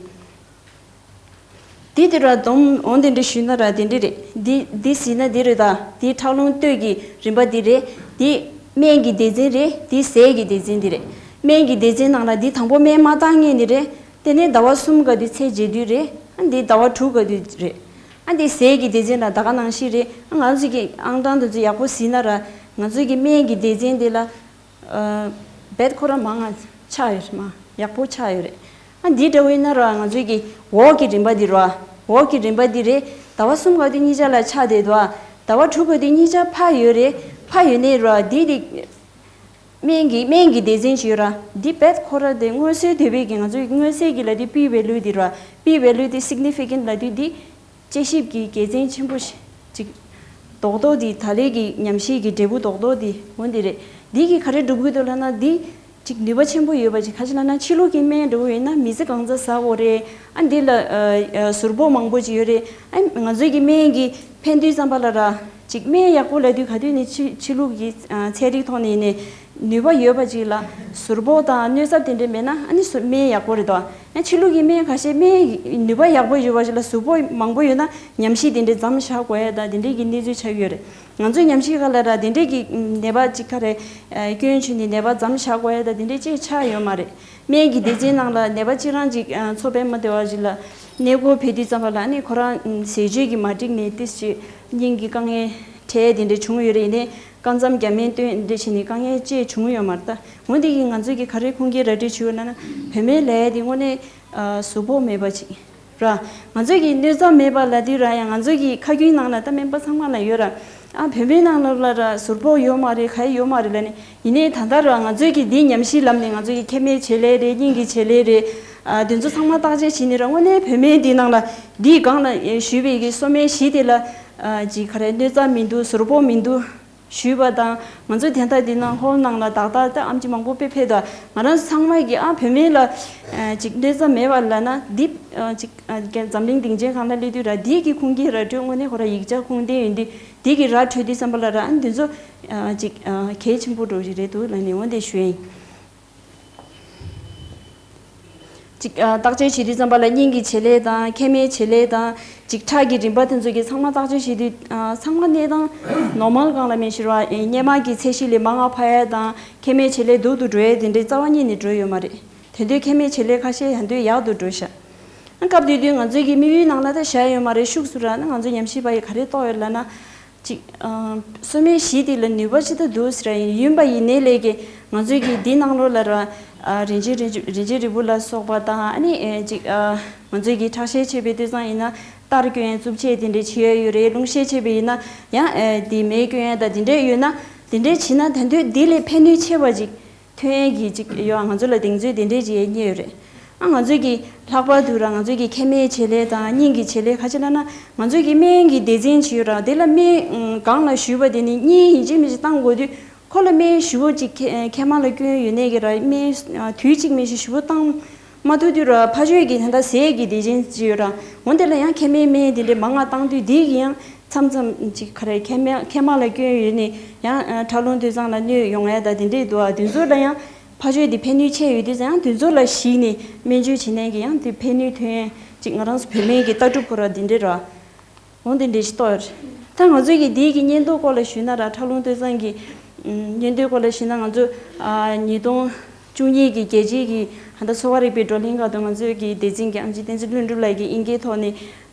འདི་དེ་ར་སྡོམ་འོང་དེ་འདྲ་ཞུས་ན་ར་དེ་འདྲ་རེད། འདི་འདི་ཟིན་ན་འདི་རེད་ད། འདི་ཁྲག་རླུང་སྟོད་ཀྱི་རིམ་པ་འདི་རེད། འདི་སྨན་གྱི་སྡེ་ཚན་རེད། འདི་ཟས་ཀྱི་སྡེ་ཚན་འདི་རེད། སྨན་གྱི་སྡེ་ཚན་ནང་ལ་འདི་དང་པོ་སྨན་མ་བཏང་མཁན་འདི་རེད། དེ་ནས་ཟླ་བ་གསུམ་ག་དུས་ཚེ་འཇལ་དུས་རེད། ཨ་འདི་ཟླ་བ་དྲུག་ག་དུས་རེད། ཨ་འདི་ཟས་ཀྱི་སྡེ་ཚན་ལ་ད་ག་ནང་བཞིན་རེད། ཨ་ང་ཚོ་གི་ཨང་གྲངས་དེ་ཚོ་ཡག་པོ་ཟིན་ན་ར་ང་ཚོ་གི་སྨན་གྱི་སྡེ་ཚན་འདི་ལ། ཨ་བེད་ཁོ་ར་མང་ང་ཆགས་ཡོད་རེད་མ། ཡག་པོ་ཆགས་ཡོད་རེད། ཨ་འདི་འདྲ་བོ་ཡིན་ན་ར་ང་ཚོའི་གི་འོག་གི་རིམ་པ་འདི་ར། འོག་གི་རིམ་པ་འདི་རེད། ཟླ་བ་གསུམ་ག་དུས་གཉིས་ཆ་ལ་ཆགས་བསྡད་འདུག་ཨ་ཟླ་བ་དྲུག་ག་དུས་གཉིས་ཆ་འཕར་ཡོད་རེད། འཕར་ཡོད་ནའི་ར་འདི་འདི་སྨན་གྱི་སྨན་གྱི་སྡེ་ཚན་ཞིག་ཡོད་ར། འདི་བེད་ཁོ་ར་དེ་མངོན་གསལ་དོད་པོའི་གི་ང་ཚོའི་མངོན་གསལ་གྱི་ལབ་དུས་པི་ཝེ་ལུ་འདི་ར། པི་ཝེ་ལུ་འདི་སིག་ནི་ཕི་ཀེན་ཊི་ལབ་དུས་འདི། དཔྱད་ཞིབ་ཀྱི་དགེ་མཚན་ཆེན་པོ་ཞིག་ཅིག་རྡོག་རྡོག་འདི་ད་ལོའི་གི་ཉམས་ཞིབ་ཀྱི་འབྲས་བུ་རྡོག་རྡོག་འདི་འོ་འདི་རེད། འདི་གིས་ག་རེ་སྒྲུབ་ཀྱི་འདུག་ལབ་ན་འདི་ཅིག་ནུས་པ་ཆེན་པོ་ཡོད་པ་ཅིག་ག་ཅི་ལབ་ན་ཕྱི་ལུགས་ཀྱི་སྨན་འདྲ་བོ་ཡིན་ན་མི་ཚེ་གང་ཚ་ཟ་དགོས་རེད། ཨ་འདི་ལ་ཨ་ཨ་ཟུར་ཕོག་མང་པོ་ཅིག་ཡོད་རེད། ཨ་ང་ཚོའི་གི་སྨན་གྱི་ཕན་དུས་ཙམ་པ་ལ་ར་ཅིག་སྨན་ཡག་པོ་ལབ་དུས་ག་དུས་ནས་ཕྱི་ཕྱི་ལུགས་ཀྱི་ཨ་ཚན་རིག་ཐོག་ནས་ཡིན་ནའི། ནུས་པ་ཡོད་པ་ཅིག་ལ་ཟུར་ཕོག་དང་གནོད་ཚབས་དེ་འདྲ་མེད་ན་ཨ་ནི་སུ་སྨན་ཡག་པོ་རེད་དོ། ཡང་ཕྱི་ལུགས་ཀྱི་སྨན་ཁ་ཤས་སྨན་ནུས་པ་ཡག་པོ་ཡོད་པ་ཅིག་ལ་ཟུར་ཕོག་མང་པོ་ཡོད་ན་ཉམས་ཞིབ་དེ་འདྲ་མཚམས་བཞག་དགོས་ཡ་དང་དེ་འདྲའི་གི་གནས་ཚུལ་ཆགས་ཀྱི་ཡོད་རེད། ང་ཚོའི་ཉམས་ཞིབ་ཁག་ལ་ར་དེ་འདྲའི་གི་ནད་པ་ཅིག་ག་རེ་སྐྱོན་བྱུང་ནས་ནད་པ་མཚམས་བཞག་དགོས་ཡ་དང་དེ་འདྲའི་ཅིག་ཆགས་ཡོད་མ་རེད། སྨན་གྱི་སྡེ་ཚན་ནང་ལ་ནད་པ་གཅིག་རང་ཅིག་འཚོ་ཕན་མ་བདེ་བ་ཅིག་ལ་གནས་སྐོར་ཕེབས་དུས་ཙམ་པ་ལ་ཨ་ནི་ཁོ་རང་ཟས་སྤྱོད་ཀྱི་མ་འགྲིག་ནས་ཏིས་ཅིག་སྙིང་གི་དཀའ་ངལ་འཕྲད་དེ་འདྲ་བྱུང་ཡོད་རེད། ཡིན་ནའི། སྐབས་མཚམས་རྒྱ་སྨན་སྟོན་འདི་བྱས་ནས་དཀའ་ངལ་ཅི་བྱུང་ཡོད་མ་རེད་ད། འོན་ཏེ་གི་ང་ཚོས་ཀྱི་ག་རེ་ཁུངས་སྐྱེལ་ར་སྤྲོད་བྱུང་ཡོད་ན་ན་བུད་མེད་ལས་དེ་དངོས་གནས་ཨ་ཟུར་ཕོག་མེད་པ་ཅིག་ར། ང་ཚོས་ཀྱི་གནོད་འཚེ་མེད་པ་ལབ་དུས་ར་ཡང་ང་ཚོས་ཀྱི་ཁ་རྒྱུན་ནང་ལ་ད་སྨན་པ་ཚང་མ་ལ་ཡོད་ར། ཨ་བུད་མེད་ནང་ལོགས་ལ་ར་ཟུར་ཕོག་ཡོད་མ་རེད་ག་ཡོད་མ་རེད་ལབ་ནས། ཡིན་ནའི་ད་ལྟ་ར་ང་ཚོས་ཀྱི་འདི་ཉམས་ཞིབ་ལམ་ནས་ང་ཚོས་ཀྱི་མཁལ་མའི་བྱེད་ལས་རེད་སྙིང་གི་བྱེད་ལས་རེད། ཨ་དེ་ཚོ་ཚང་མ་བརྟག་དཔྱད་བྱས་ནས་ར་དངོས་གནས་བུད་མེད་འདི་ནང་ལ་འདིའི་སྒང་ལ་ཞུས་པའི་གི་གསོ་སྨན་བཞི་དེ་ལ་ཨ་ཅིག་ག་རེ་གནོད་འཚེ་མི་འདུག་ཟུར་ཕོག་མི་འདུག་ཞུས་པ་དང་། ང་ཚོ་དེ་ལྟར་འདི་ནང་ཧོལ་ནང་ལ་ཏག་ཏག་ཏག་ཨེམ་ཆི་མང་པོ་དཔེ་ཕེབས་འདུག་ང་རང་ཚང་མ་གི་ཨ་བུད་མེད་ལ་ཨ་ཅིག་གནོད་འཚེ་མེད་པ་ལབ་ན་འདི་ཨ་ཅིག་ཨ་འཛམ་གླིང་སྡིངས་ཆའི་སྒང་ལ་སླེབས་དུས་ར་འདི་གི་ཁུངས་སྐྱེལ་ར་སྤྲོད་དངོས་གནས་ཁོ་ར་ཡིག་ཆ་ཁུངས་ལྡན་ཡོད་འདི་འདི་གི་ར་འཕྲོད་དུས་ཙམ་པ་ལ་ར་ཨ་འདི་ཚོ་ཨ་ཅིག་ཨ་གལ་ཆེན་པོ་འདྲ་ཞིག་རེད་འདུག་ལབ་ནས་འོ་འདི་ཞུ་ཡིན། ཅིག་ཨ་བརྟག་དཔྱད་བྱེད་དུས་ཙམ་པ་ལ་སྙིང་གི་བྱེད་ལས་དང་མཁལ་མའི་བྱེད་ལས་དང་ཅིག་ཁྲག་གི་རིམ་པ་དེ་ཚོ་གི་ཚང་མ་བརྟག་དཔྱད་བྱེད་དུས་ཨ་ཚང་མ་གནས་སྟངས་ནོར་མལ་སྒང་ལ་མེད་ཕྱིར་བ་ཨེ་སྔོན་མ་གི་ཚད་གཞི་ལས་མང་ང་འཕར་ཡ་དང་མཁལ་མའི་བྱེད་ལས་སྡུག་ཏུ་འགྲོ་ཡ་དེ་འདྲའི་རྩ་བ་ཉིད་ནས་འགྲོ་ཡོད་མ་རེད། དེ་དུས་མཁལ་མའི་བྱེད་ལས་ཁ་ཤས་ཡང་དུས་ཡག་ཏུ་འགྲོ་ཤག་ཨ་སྐབས་དེ་དུས་ང་ཚོའི་གི་དམིགས་ཡུལ་ནང་ལ་ད་བཞག་ཡོད་མ་རེད། ཤུགས་སུ་ར་ན་ང་ཚོ་ཉམས་ཞིབ་པ་ཡིས་ག་རེ་རྟོགས་ཡོད་ལབ་ན། ཅིག་ཨ་གསོ་སྨན་བཞི་དེ་ལ་ནུས་པ་ཅི་ལྟར་འདུག་ཟེར་ཡིན་པ་ཡིན་ནའི་ལས་ཀྱི་ང་ཚོའི་གི་འདི་ནང་ལོགས་ལ་ར་ཨ་རིན་ཆེན་རིན་ཆེན་རིན་ཆེན་རིལ་བུ་ལ་སོགས་པ་དང་ཨ་ནི་ཨེ་ཅིག་ཨ་ང་ཚོའི་གི་ཁྲག་ཤེད་ཆེ་བའི་དུས་ཙང་ཡིན་ན་རྟར་སྐྱོན་ཡང་རྩུབ་ཆེ་དེ་འདྲའི་བྱེད་ཡ་ཡོད་རེད། རླུང་ཤེད་ཆེ་བའི་ཡིན་ན་ཡང་ཨེ་དེ་མེ་སྐྱོན་ཡ་དང་དེ་འདྲའི་ཡོད་ན་དེ་འདྲའི་བྱེད་ན་ད་དུང་འདི་ལས་ཕན་ནུས་ཆེ་བ་ཅིག་ཐོན་ཡ་གི་ཅིག་ཡོད། ང་ཚོ་ལ་གདེང་ཚོད་དེ་འདྲའི་ཅིག་རྙེད་ཡོད་རེད། ཨ་ང་ཚོས་ཀྱི་ལྷག་པར་དུ་ར་ང་ཚོས་ཀྱི་མཁལ་མའི་བྱེད་ལས་དང་སྙིང་གི་བྱེད་ལས་ཁ་ཅིག་ལབ་ན་ང་ཚོས་ཀྱི་སྨན་གྱི་སྡེ་ཚན་ཅིག་ཡོད་ར། དེ་ལ་སྨན་གང་ལ་ཞུས་པ་དེ་ནི་གཉིས་ཡིན་གཅིག་མིན་གཅིག་བཏང་དགོས་དུས། ཁོ་ལ་སྨན་ཞུ་བོ་ཅིག་མཁལ་མཁལ་མ་ལ་སྐྱོན་ཡོད་ནས་ཀྱི་ར་སྨན་དུས་གཅིག་མིན་ཞིག་ཞུ་བོ་བཏང་མ་ཐུབ་དུས་ར་ཕ་ཆོས་ཀྱི་ད་ལྟ་ཟས་ཀྱི་སྡེ་ཚན་ཅིག་ཡོད་ར། འོན་ཏེ་ལ་ཡང་མཁལ་མའི་སྨན་དེ་འདྲའི་མང་ང་བཏང་དུས་དེ་གི་ཡང་མཚམས་མཚམས་ཅིག་ག་རེ་མཁལ་མ་མཁལ་མ་ལ་སྐྱོན་ཡོད་ནས་ཡང་ཁྲག་རླུང་སྟོད་འཚངས་ལ་གནོད་ཡོང་ཡ་ད་དེ་འདྲས་འདུག་ཨ། དེ་ཚོ་ལ་ཡང་ཕ་ཆོས་དེ་ཕན་ནུས་ཆེ་ཡོད་དུས་ཙང་ཡང་དེ་ཚོ་ལ་གཞིགས་ནས་སྨན་བཅོས་བྱེད་ནས་ཀྱི་ཡང་དེ་ཕན་ནུས་ཐོན་ཡ་ཅིག་ང་རང་ཚོ་བོད་སྨན་གྱི་ལྟ་གྲུབ་ཁོ་ར་དེ་འདྲས་ར། འོ་དེ་འདྲས་ཞིག་གཏོགས་ཡོད་རེད། ད་ང་ཚོས་ཀྱི་དེའི་གི་གཉེན་དོ་སྐོར་ལ་ཞུས་ན་ར་ཁྲག་རླུང་སྟོད་འཚངས་ཀྱི་གཉེན་དོའི་སྐོར་ལ་ཞུས་ན་ང་ཚོ་ཉིས་སྟོང་བཅུ་གཉིས་ཀྱི་རྒྱལ་སྤྱིའི་གི་ད་ལྟ་གསོ་བ་རིག་པའི་བགྲོ་གླེང་སྐབས་དུ་ང་ཚོའི་གི་སྡེ་ཚན་གྱི་ཨམ་ཆི་བསྟན་འཛིན་ལྷུན་གྲུབ་ལགས་ཀྱིས་དབྱིན་སྐད་ཐོག་ནས་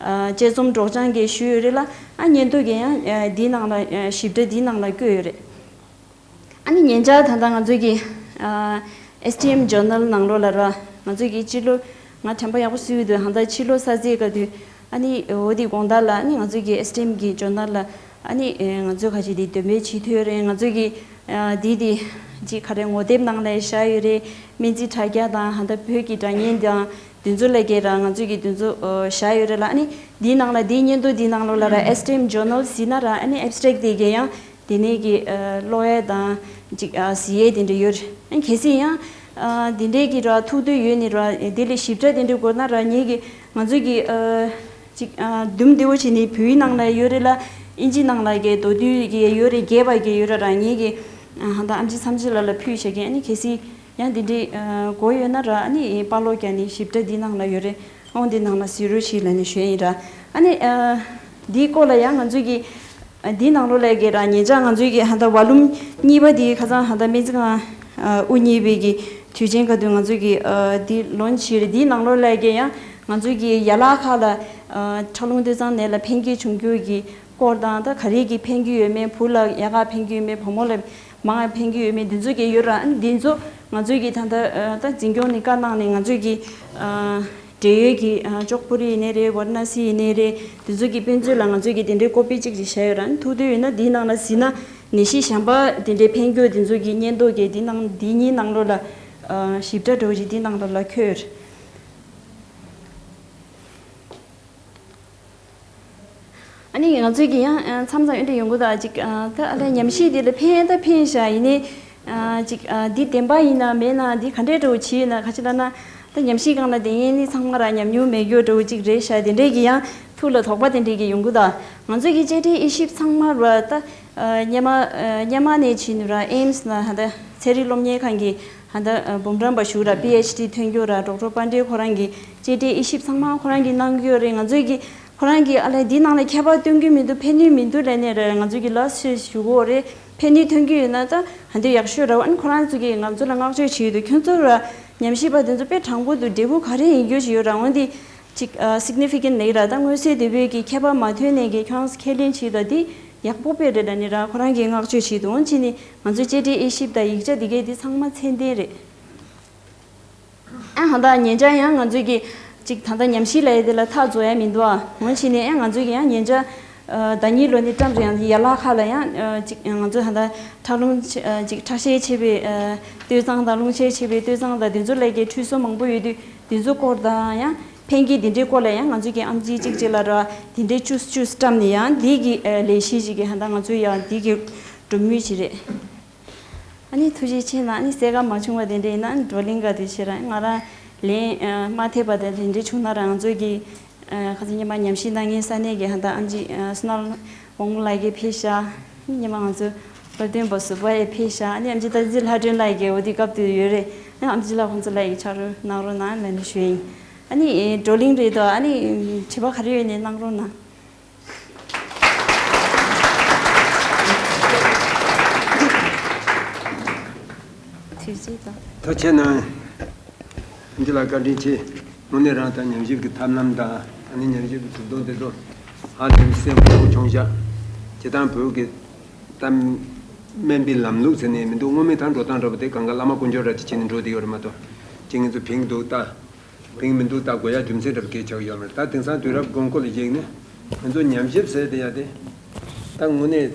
དཔྱད་རྩོམ་སྒྲོག་སྦྱང་གི་ཞུས་ཡོད་རེད་ལ། ཨ་གཉེན་དོ་གི་ཡང་འདིའི་ནང་ལ་ཞིབ་ཕྲ་འདིའི་ནང་ལ་བཀོད་ཡོད་རེད། ཨ་ནི་ཉེ་ཆར་ད་ལྟ་ང་ཚོའི་གི་ཨ་ཨེས་ཊི་ཨེམ་ཇོར་ནལ་ནང་ལོགས་ལ་ར་ང་ཚོའི་གི་ཕྱི་ལོ་ང་དྲན་པ་ཡག་པོ་གསོས་ཡོད་དུས་ཧང་ད་ཕྱི་ལོ་གསར་ཚེས་སྐབས་དུས་ཨ་ནི་འོ་དེ་དགོང་དག་ལ་ཨ་ནི་ང་ཚོའི་གི་ཨེས་ཊི་ཨེམ་གི་ཇོར་ནལ་ལ་ཨ་ནི་ང་ཚོའི་ཁ་ཤས་དེ་འདོན་སྤེལ་བྱེད་ཐུབ་ཡོད་རེད། ང་ཚོའི་གི་ཨ་དེ་དེ་ཅིག་ག་རེ་ངོ་དེབ་ནང་ལ་བཞག་ཡོད་རེད། སྨན་རྩིས་དྲ་རྒྱ་དང་ཧང་ད་བོད་ཀྱི་སྒྲ་བརྙན་དང་དེ་ཚོ་ལ་གི་ར་ང་ཚོའི་གི་དེ་ཚོ་བཞག་ཡོད་རེད་ལ། ཨ་ནི་དེའི་ནང་ལ་དེའི་སྙན་ཐོ་དེའི་ནང་ལོགས་ལ་ར་ཨེས་ཊི་ཨེམ་ཇོར་ནལ་ཟེར་ན་ར་ཨ་ནི་ཨེབ་སི་ཊྲེག་དེ་གི་ཡང་དེ་ནས་ཀྱི་ཀློག་ཡས་དང་ཅིག་གཟིགས་ཡས་དེ་འདྲ་ཡོད་རེད། གལ་སྲིད་ཡང་དེ་འདྲའི་གི་ར་ཐུགས་འདོད་ཡོད་ནི་ར་དེ་ལས་ཞིབ་ཕྲ་དེ་འདྲ་དགོས་ན་ར་ངེད་ཀྱི་ང་ཚོའི་གི་ཅིག་དུམ་བདེ་བོ་བྱས་ནས་བོད་ཡིག་ནང་ལ་ཡོད་རེད་ལ། ཨིན་ཇི་ནང་ལ་གི་མདོར་བསྡུས་གི་ཡོད་རེད། རྒྱས་པ་གི་ཡོད་རེད་ར། ངེད་ཀྱི་ཧང་ད་ཨམ་ཆི་ཚམ་ཆི་ལ་ལ་ཕུལ་བྱ་གི་ཨ་ནི་གལ་སྲིད་ཡང་དེ་འདྲའི་དགོས་ཡོད་ན་ར་ཨ་ནི་དཔར་ཀློག་རྒྱག་ནི་ཞིབ་ཕྲ་འདི་ནང་ལ་ཡོད་རེད། ཨོང་འདི་ནང་ལ་གཟིགས་རོགས་བྱེད་ལ་ནི་ཞུ་ཡ་ཡིན་ར། ཨ་ནི་འདིའི་སྐོར་ལ་ཡང་ང་ཚོས་ཀྱི་འདིའི་ནང་ལོགས་ལ་གི་ར་ཉེ་ཆར་ང་ཚོས་ཀྱི་ཧ་ད་བ་ལུམ་གཉིས་པ་འདི་ཁ་སང་ཧ་ད་སྨན་རྩིས་ཁང་དབུ་བརྙེས་པའི་གི་དུས་ཆེན་ཁ་ཐུག་ང་ཚོས་ཀྱི་འདི་ལོན་ཆི་རེད། འདིའི་ནང་ལོགས་ལ་གི་ཡང་ང་ཚོས་ཀྱི་ཡ་ལ་ཁ་ལ་ཁྲག་རླུང་སྟོད་འཚངས་ནད་ལ་ཕན་སྐྱེད་འབྱུང་རྒྱུ་གི་སྐོར་དང་ད་ག་རེ་གི་ཕན་གྱི་ཡོད་མེད། བུ་ལ་ཡག་ག་ཕན་གྱི་ཡོད་མེད། བུ་མོ་ལ་མང་ང་ཕན་གྱི་ཡོད་མེད་འདི་ཚོ་གི་ཡོད་ར། ཨ་ནི་འདི་ཚོ་ང་ཚོས་ཀྱི་ད་ལྟ་ད་འཛིན་སྐྱོང་ནས་བཀའ་གནང་ནས་ང་ཚོས་ཀྱི་འབྲེལ་ཡོད་ཀྱི་ཨ་ཅོག་པུ་རི་ཡིན་ནའི་རེད། ཝར་ན་སི་ཡིན་ནའི་རེད། འདི་ཚོ་གི་དཔེ་མཛོད་ལ་ང་ཚོས་ཀྱི་དེ་འདྲའི་ཀོ་པི་གཅིག་ཅིག་བཞག་ཡོད་ར། ཨ་ནི་ཐུགས་འདོད་ཡོད་ན་འདིའི་ནང་ལ་གཟིགས་ན་ནད་གཞི་གཞན་པ་དེ་འདྲའི་ཕན་གྱི་ཡོད་འདི་ཚོ་གི་སྙན་ཐོ་གི་འདི་ནང་འདི་གཉིས་ནང་ལོགས་ལ་ཨ་ཞིབ་ཕྲ་འདྲ་བོ་ཅིག་འདི་ནང་ལོགས་ལ་འཁོད་ཡོད་རེད། ཨ་ནི་ང་ཚོས་ཀྱི་ཡང་མཚམས་མཚམས་ཨེ་འདྲ་ཡོང་གི་འདུག་ཅིག་ད་ཨ་ལས་ཉམས་ཞིབ་དེ་ལ་ཕན་ད་ཕན་ཤག་ཡིན་ནའི་ཅིག་འདི་བདེན་པ་ཡིན་ན་མེད་ན་འདི་ག་འདྲའི་འདྲ་བོ་བྱས་ཡོད་ན་ག་ཅི་ལབ་ན། ད་ཉམས་ཞིབ་སྒང་ལ་དེ་ཡིན་ནི་ཚང་མ་ར་ཉམས་མྱོང་མེད་རྒྱུ་འདྲ་བོ་ཅིག་རེད་ཤག་དེ་འདྲས་ཀྱི་ཡང་ཐུགས་ལ་དོགས་པ་དེ་འདྲས་ཀྱི་ཡོང་གི་འདུག་ང་ཚོས་ཀྱི་དཔྱད་འབྲས་དབྱེ་ཞིབ་ཚང་མ་ར་ད་སྔོན་མ་སྔོན་མ་ནས་བྱས་ནས་ར་ཨེམ་སི་ན་ཧ་ད་ཚན་རིག་སློབ་གཉེར་ཁང་གི་ཧ་ད་འབུམ་རམས་པ་ཞུ་ར་པི་ཨེཆ་ཌི་ཐོན་རྒྱུ་ར་ཌོག་ཊར་པཱན་ཌེ་ཁོ་རང་གི་དཔྱད་འབྲས་དབྱེ་ཞིབ་ཚང་མ་ཁོ་རང་གིས་གནང་གི་ཡོད་རེད། ང་ཚོས་ཀྱི་ཁོ་རང་གིས་ཨ་ལས་འདི་ནང་ལ་ཁྱད་པར་སྟོན་གྱི་མི་འདུག་ཕན་ནུས་མི་འདུག་ལབ་ནས་རེད། ང་ཚོས་ཀྱི་ལགས་སོ་ཞུ་གི་ཡོད་རེད། ཕན་ནུས་ཐོན་གྱི་ཡོད་ན་ད་ཧ་འདི་ཡག་ཤོས་རེད། ཨ་ནི་ཁོ་རང་ཚོ་གིས་ང་ཚོ་ལ་བསྔགས་བརྗོད་བྱས་ཡོད་འདུག་ཁྱོད་ཚོ་ར་ཉམས་ཞིབ་པ་དེ་ཚོ་དཔེ་དྲང་པོ་འདུག་འབྲས་བུ་ག་རེ་ཡིན་རྒྱུ་ཞིག་ཡོད་ར། འོན་ཏེ་ཅིག་significant ལེགས་ར་ད་མངོན་གསལ་དོད་པོའི་གི་ཁྱད་པར་མ་ཐོན་ནས་གི་ཁྱོད་རང་ཚོ་ཁས་ལེན་བྱས་ད་འདི་ཡག་པོ་དཔེ་རེད་ལབ་ནས་ར་ཁོ་རང་གིས་བསྔགས་བརྗོད་བྱས་འདུག་འོན་ཅི་ནི་ང་ཚོའི་དཔྱད་འབྲས་དབྱེ་ཞིབ་དང་ཡིག་ཆ་འདི་གས་འདི་ཚང་མ་ཚད་ལྡན་རེད། ཨ་ཧ་ད་ཉེ་ཆར་ཡང་ང་ཚོས་ཀྱི་ཅིག་ད་ལྟ་ཉམས་ཞིབ་ལབ་ཡས་དེ་ལ་ཐག་རྩོད་ཡ་མི་འདུག་ཨ། འོན་ཅི་ནས་ཨ་ང་ཚོས་ཀྱི་ཡང་ཉེ་ཆར་ཟླ་ཉིན་ལོ་ནི་བཀྲམ་རེ་ཡང་ཡ་ལ་ཁ་ལ་ཡང་ཅིག་ང་ཚོས་ཧ་ད་ཁྲག་རླུང་ཆེ་ཅིག་ཁྲག་ཤས་ཆེ་བའི་སྟོད་འཚངས་དང་རླུང་ཤས་ཆེ་བའི་སྟོད་འཚངས་དང་དེ་ཚོ་ལ་ཀྱི་འཕྲུལ་སོ་མང་པོ་ཡོད་དུས་དེ་ཚོ་སྐོར་དང་ཡང་ཕན་གྱི་དེ་འདྲའི་སྐོར་ལ་ཡང་ང་ཚོས་ཀྱི་ཨམ་ཆི་གཅིག་གཅིག་ལ་ར་དེ་འདྲའི་ཅུས་ཅུས་བཀྲམ་ནས་ཡང་འདི་གི་ལས་གཞི་ཞིག་གི་ཧ་ད་ང་ཚོས་ཡང་འདི་གི་གྲུབ་མུས་ཅིག་རེད། ཨ་ནི་ཐུགས་རྗེ་ཆེ་གནང་། ཨ་ནི་གསལ་ཁ་མ་བྱུང་བ་དེ་འདྲ་ཡིན་ན་ཨ་ནི་བགྲོ་གླེང་ག་དུས་བྱེད་ར། ང་རང་ལན་མ་ཐེབས་པ་དང་དེ་འདྲ་བྱུང་ན་ར་ང་ཚོ་གི་ཁ་སང་ཉི་མ་ཉམས་ཞིབ་གནང་མཁན་ས་གནས་ཀྱི་ཧ་ད་ཨམ་ཆི་སོ་ནལ་དབང་མོ་ལགས་ཀྱིས་ཕེབས་ཤག་ཉི་མ་ང་ཚོ་སློབ་སྟོན་པ་ཟུར་པ་ཡིས་ཕེབས་ཤག་ཨ་ནི་ཨམ་ཆི་བསྟན་འཛིན་ལྷ་སྒྲོན་ལགས་ཀྱིས་འོ་དེ་སྐབས་དུ་ཡོད་རེད། ཨ་ནི་ཨམ་ཆི་ལགས་ཁོང་ཚོ་ལ་ཡི་ཕྱག་རོགས་གནང་རོགས་གནང་ལབ་ནས་ཞུ་ཡིན། ཨ་ནི་བགྲོ་གླེང་རེད་དོ། ཨ་ནི་དྲི་བ་ག་རེ་ཡོད་ནས་གནང་རོགས་གནང་། ཐུགས་རྗེ་ཆེ། ཐུགས་རྗེ་ཆེ་གནང་། འདི་ལ་བཀའ་དྲིན་ཆེ། དངོས་གནས་རང་དང་ཉམས་ཞིབ་ཀྱི་ཐབས་ལམ་དང་ཨ་ནི་ཉམས་ཞིབ་ཀྱི་གྲུབ་དོན་དེ་ཚོ་ཧ་ཅང་གསལ་པོ་བྱུང་ཤག་སྤྱིར་བཏང་བོད་ཀྱི་ད་སྨན་པའི་ལམ་ལུགས་ཟེར་ནས་མི་འདུག་སྔོན་མའི་ཐང་འགྲོ་སྟངས་འདྲ་པོ་དེ་གང་ག་བླ་མ་དཀོན་མཆོག་རབ་ཀྱིས་བྱས་ནས་འགྲོ་བསྡད་ཡོད་རེད་མ་གཏོགས་ཅིག་ངེད་ཚོ་ཕིང་འདུག་ད། ཕིང་མི་འདུག་ད་དགོས་ཡ་རྒྱུ་མཚན་འདྲ་པོ་གལ་ཆགས་ཡོད་མ་རེད། ད་དེང་སང་དུས་རབས་དགོས་མཁོ་ལ་གཞིགས་ནས་ང་ཚོ་ཉམས་ཞིབ་ཟེར་དེ་ཡ་དེ་ད་དངོས་གནས་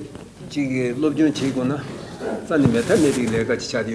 ཅིག་གི་སློབ་སྦྱོང་བྱེད་དགོས་ན་རྩ་ནས་མེད་ཐབས་མེད་པའི་ལས་ཀ་ཅིག་ཆགས་བསྡད་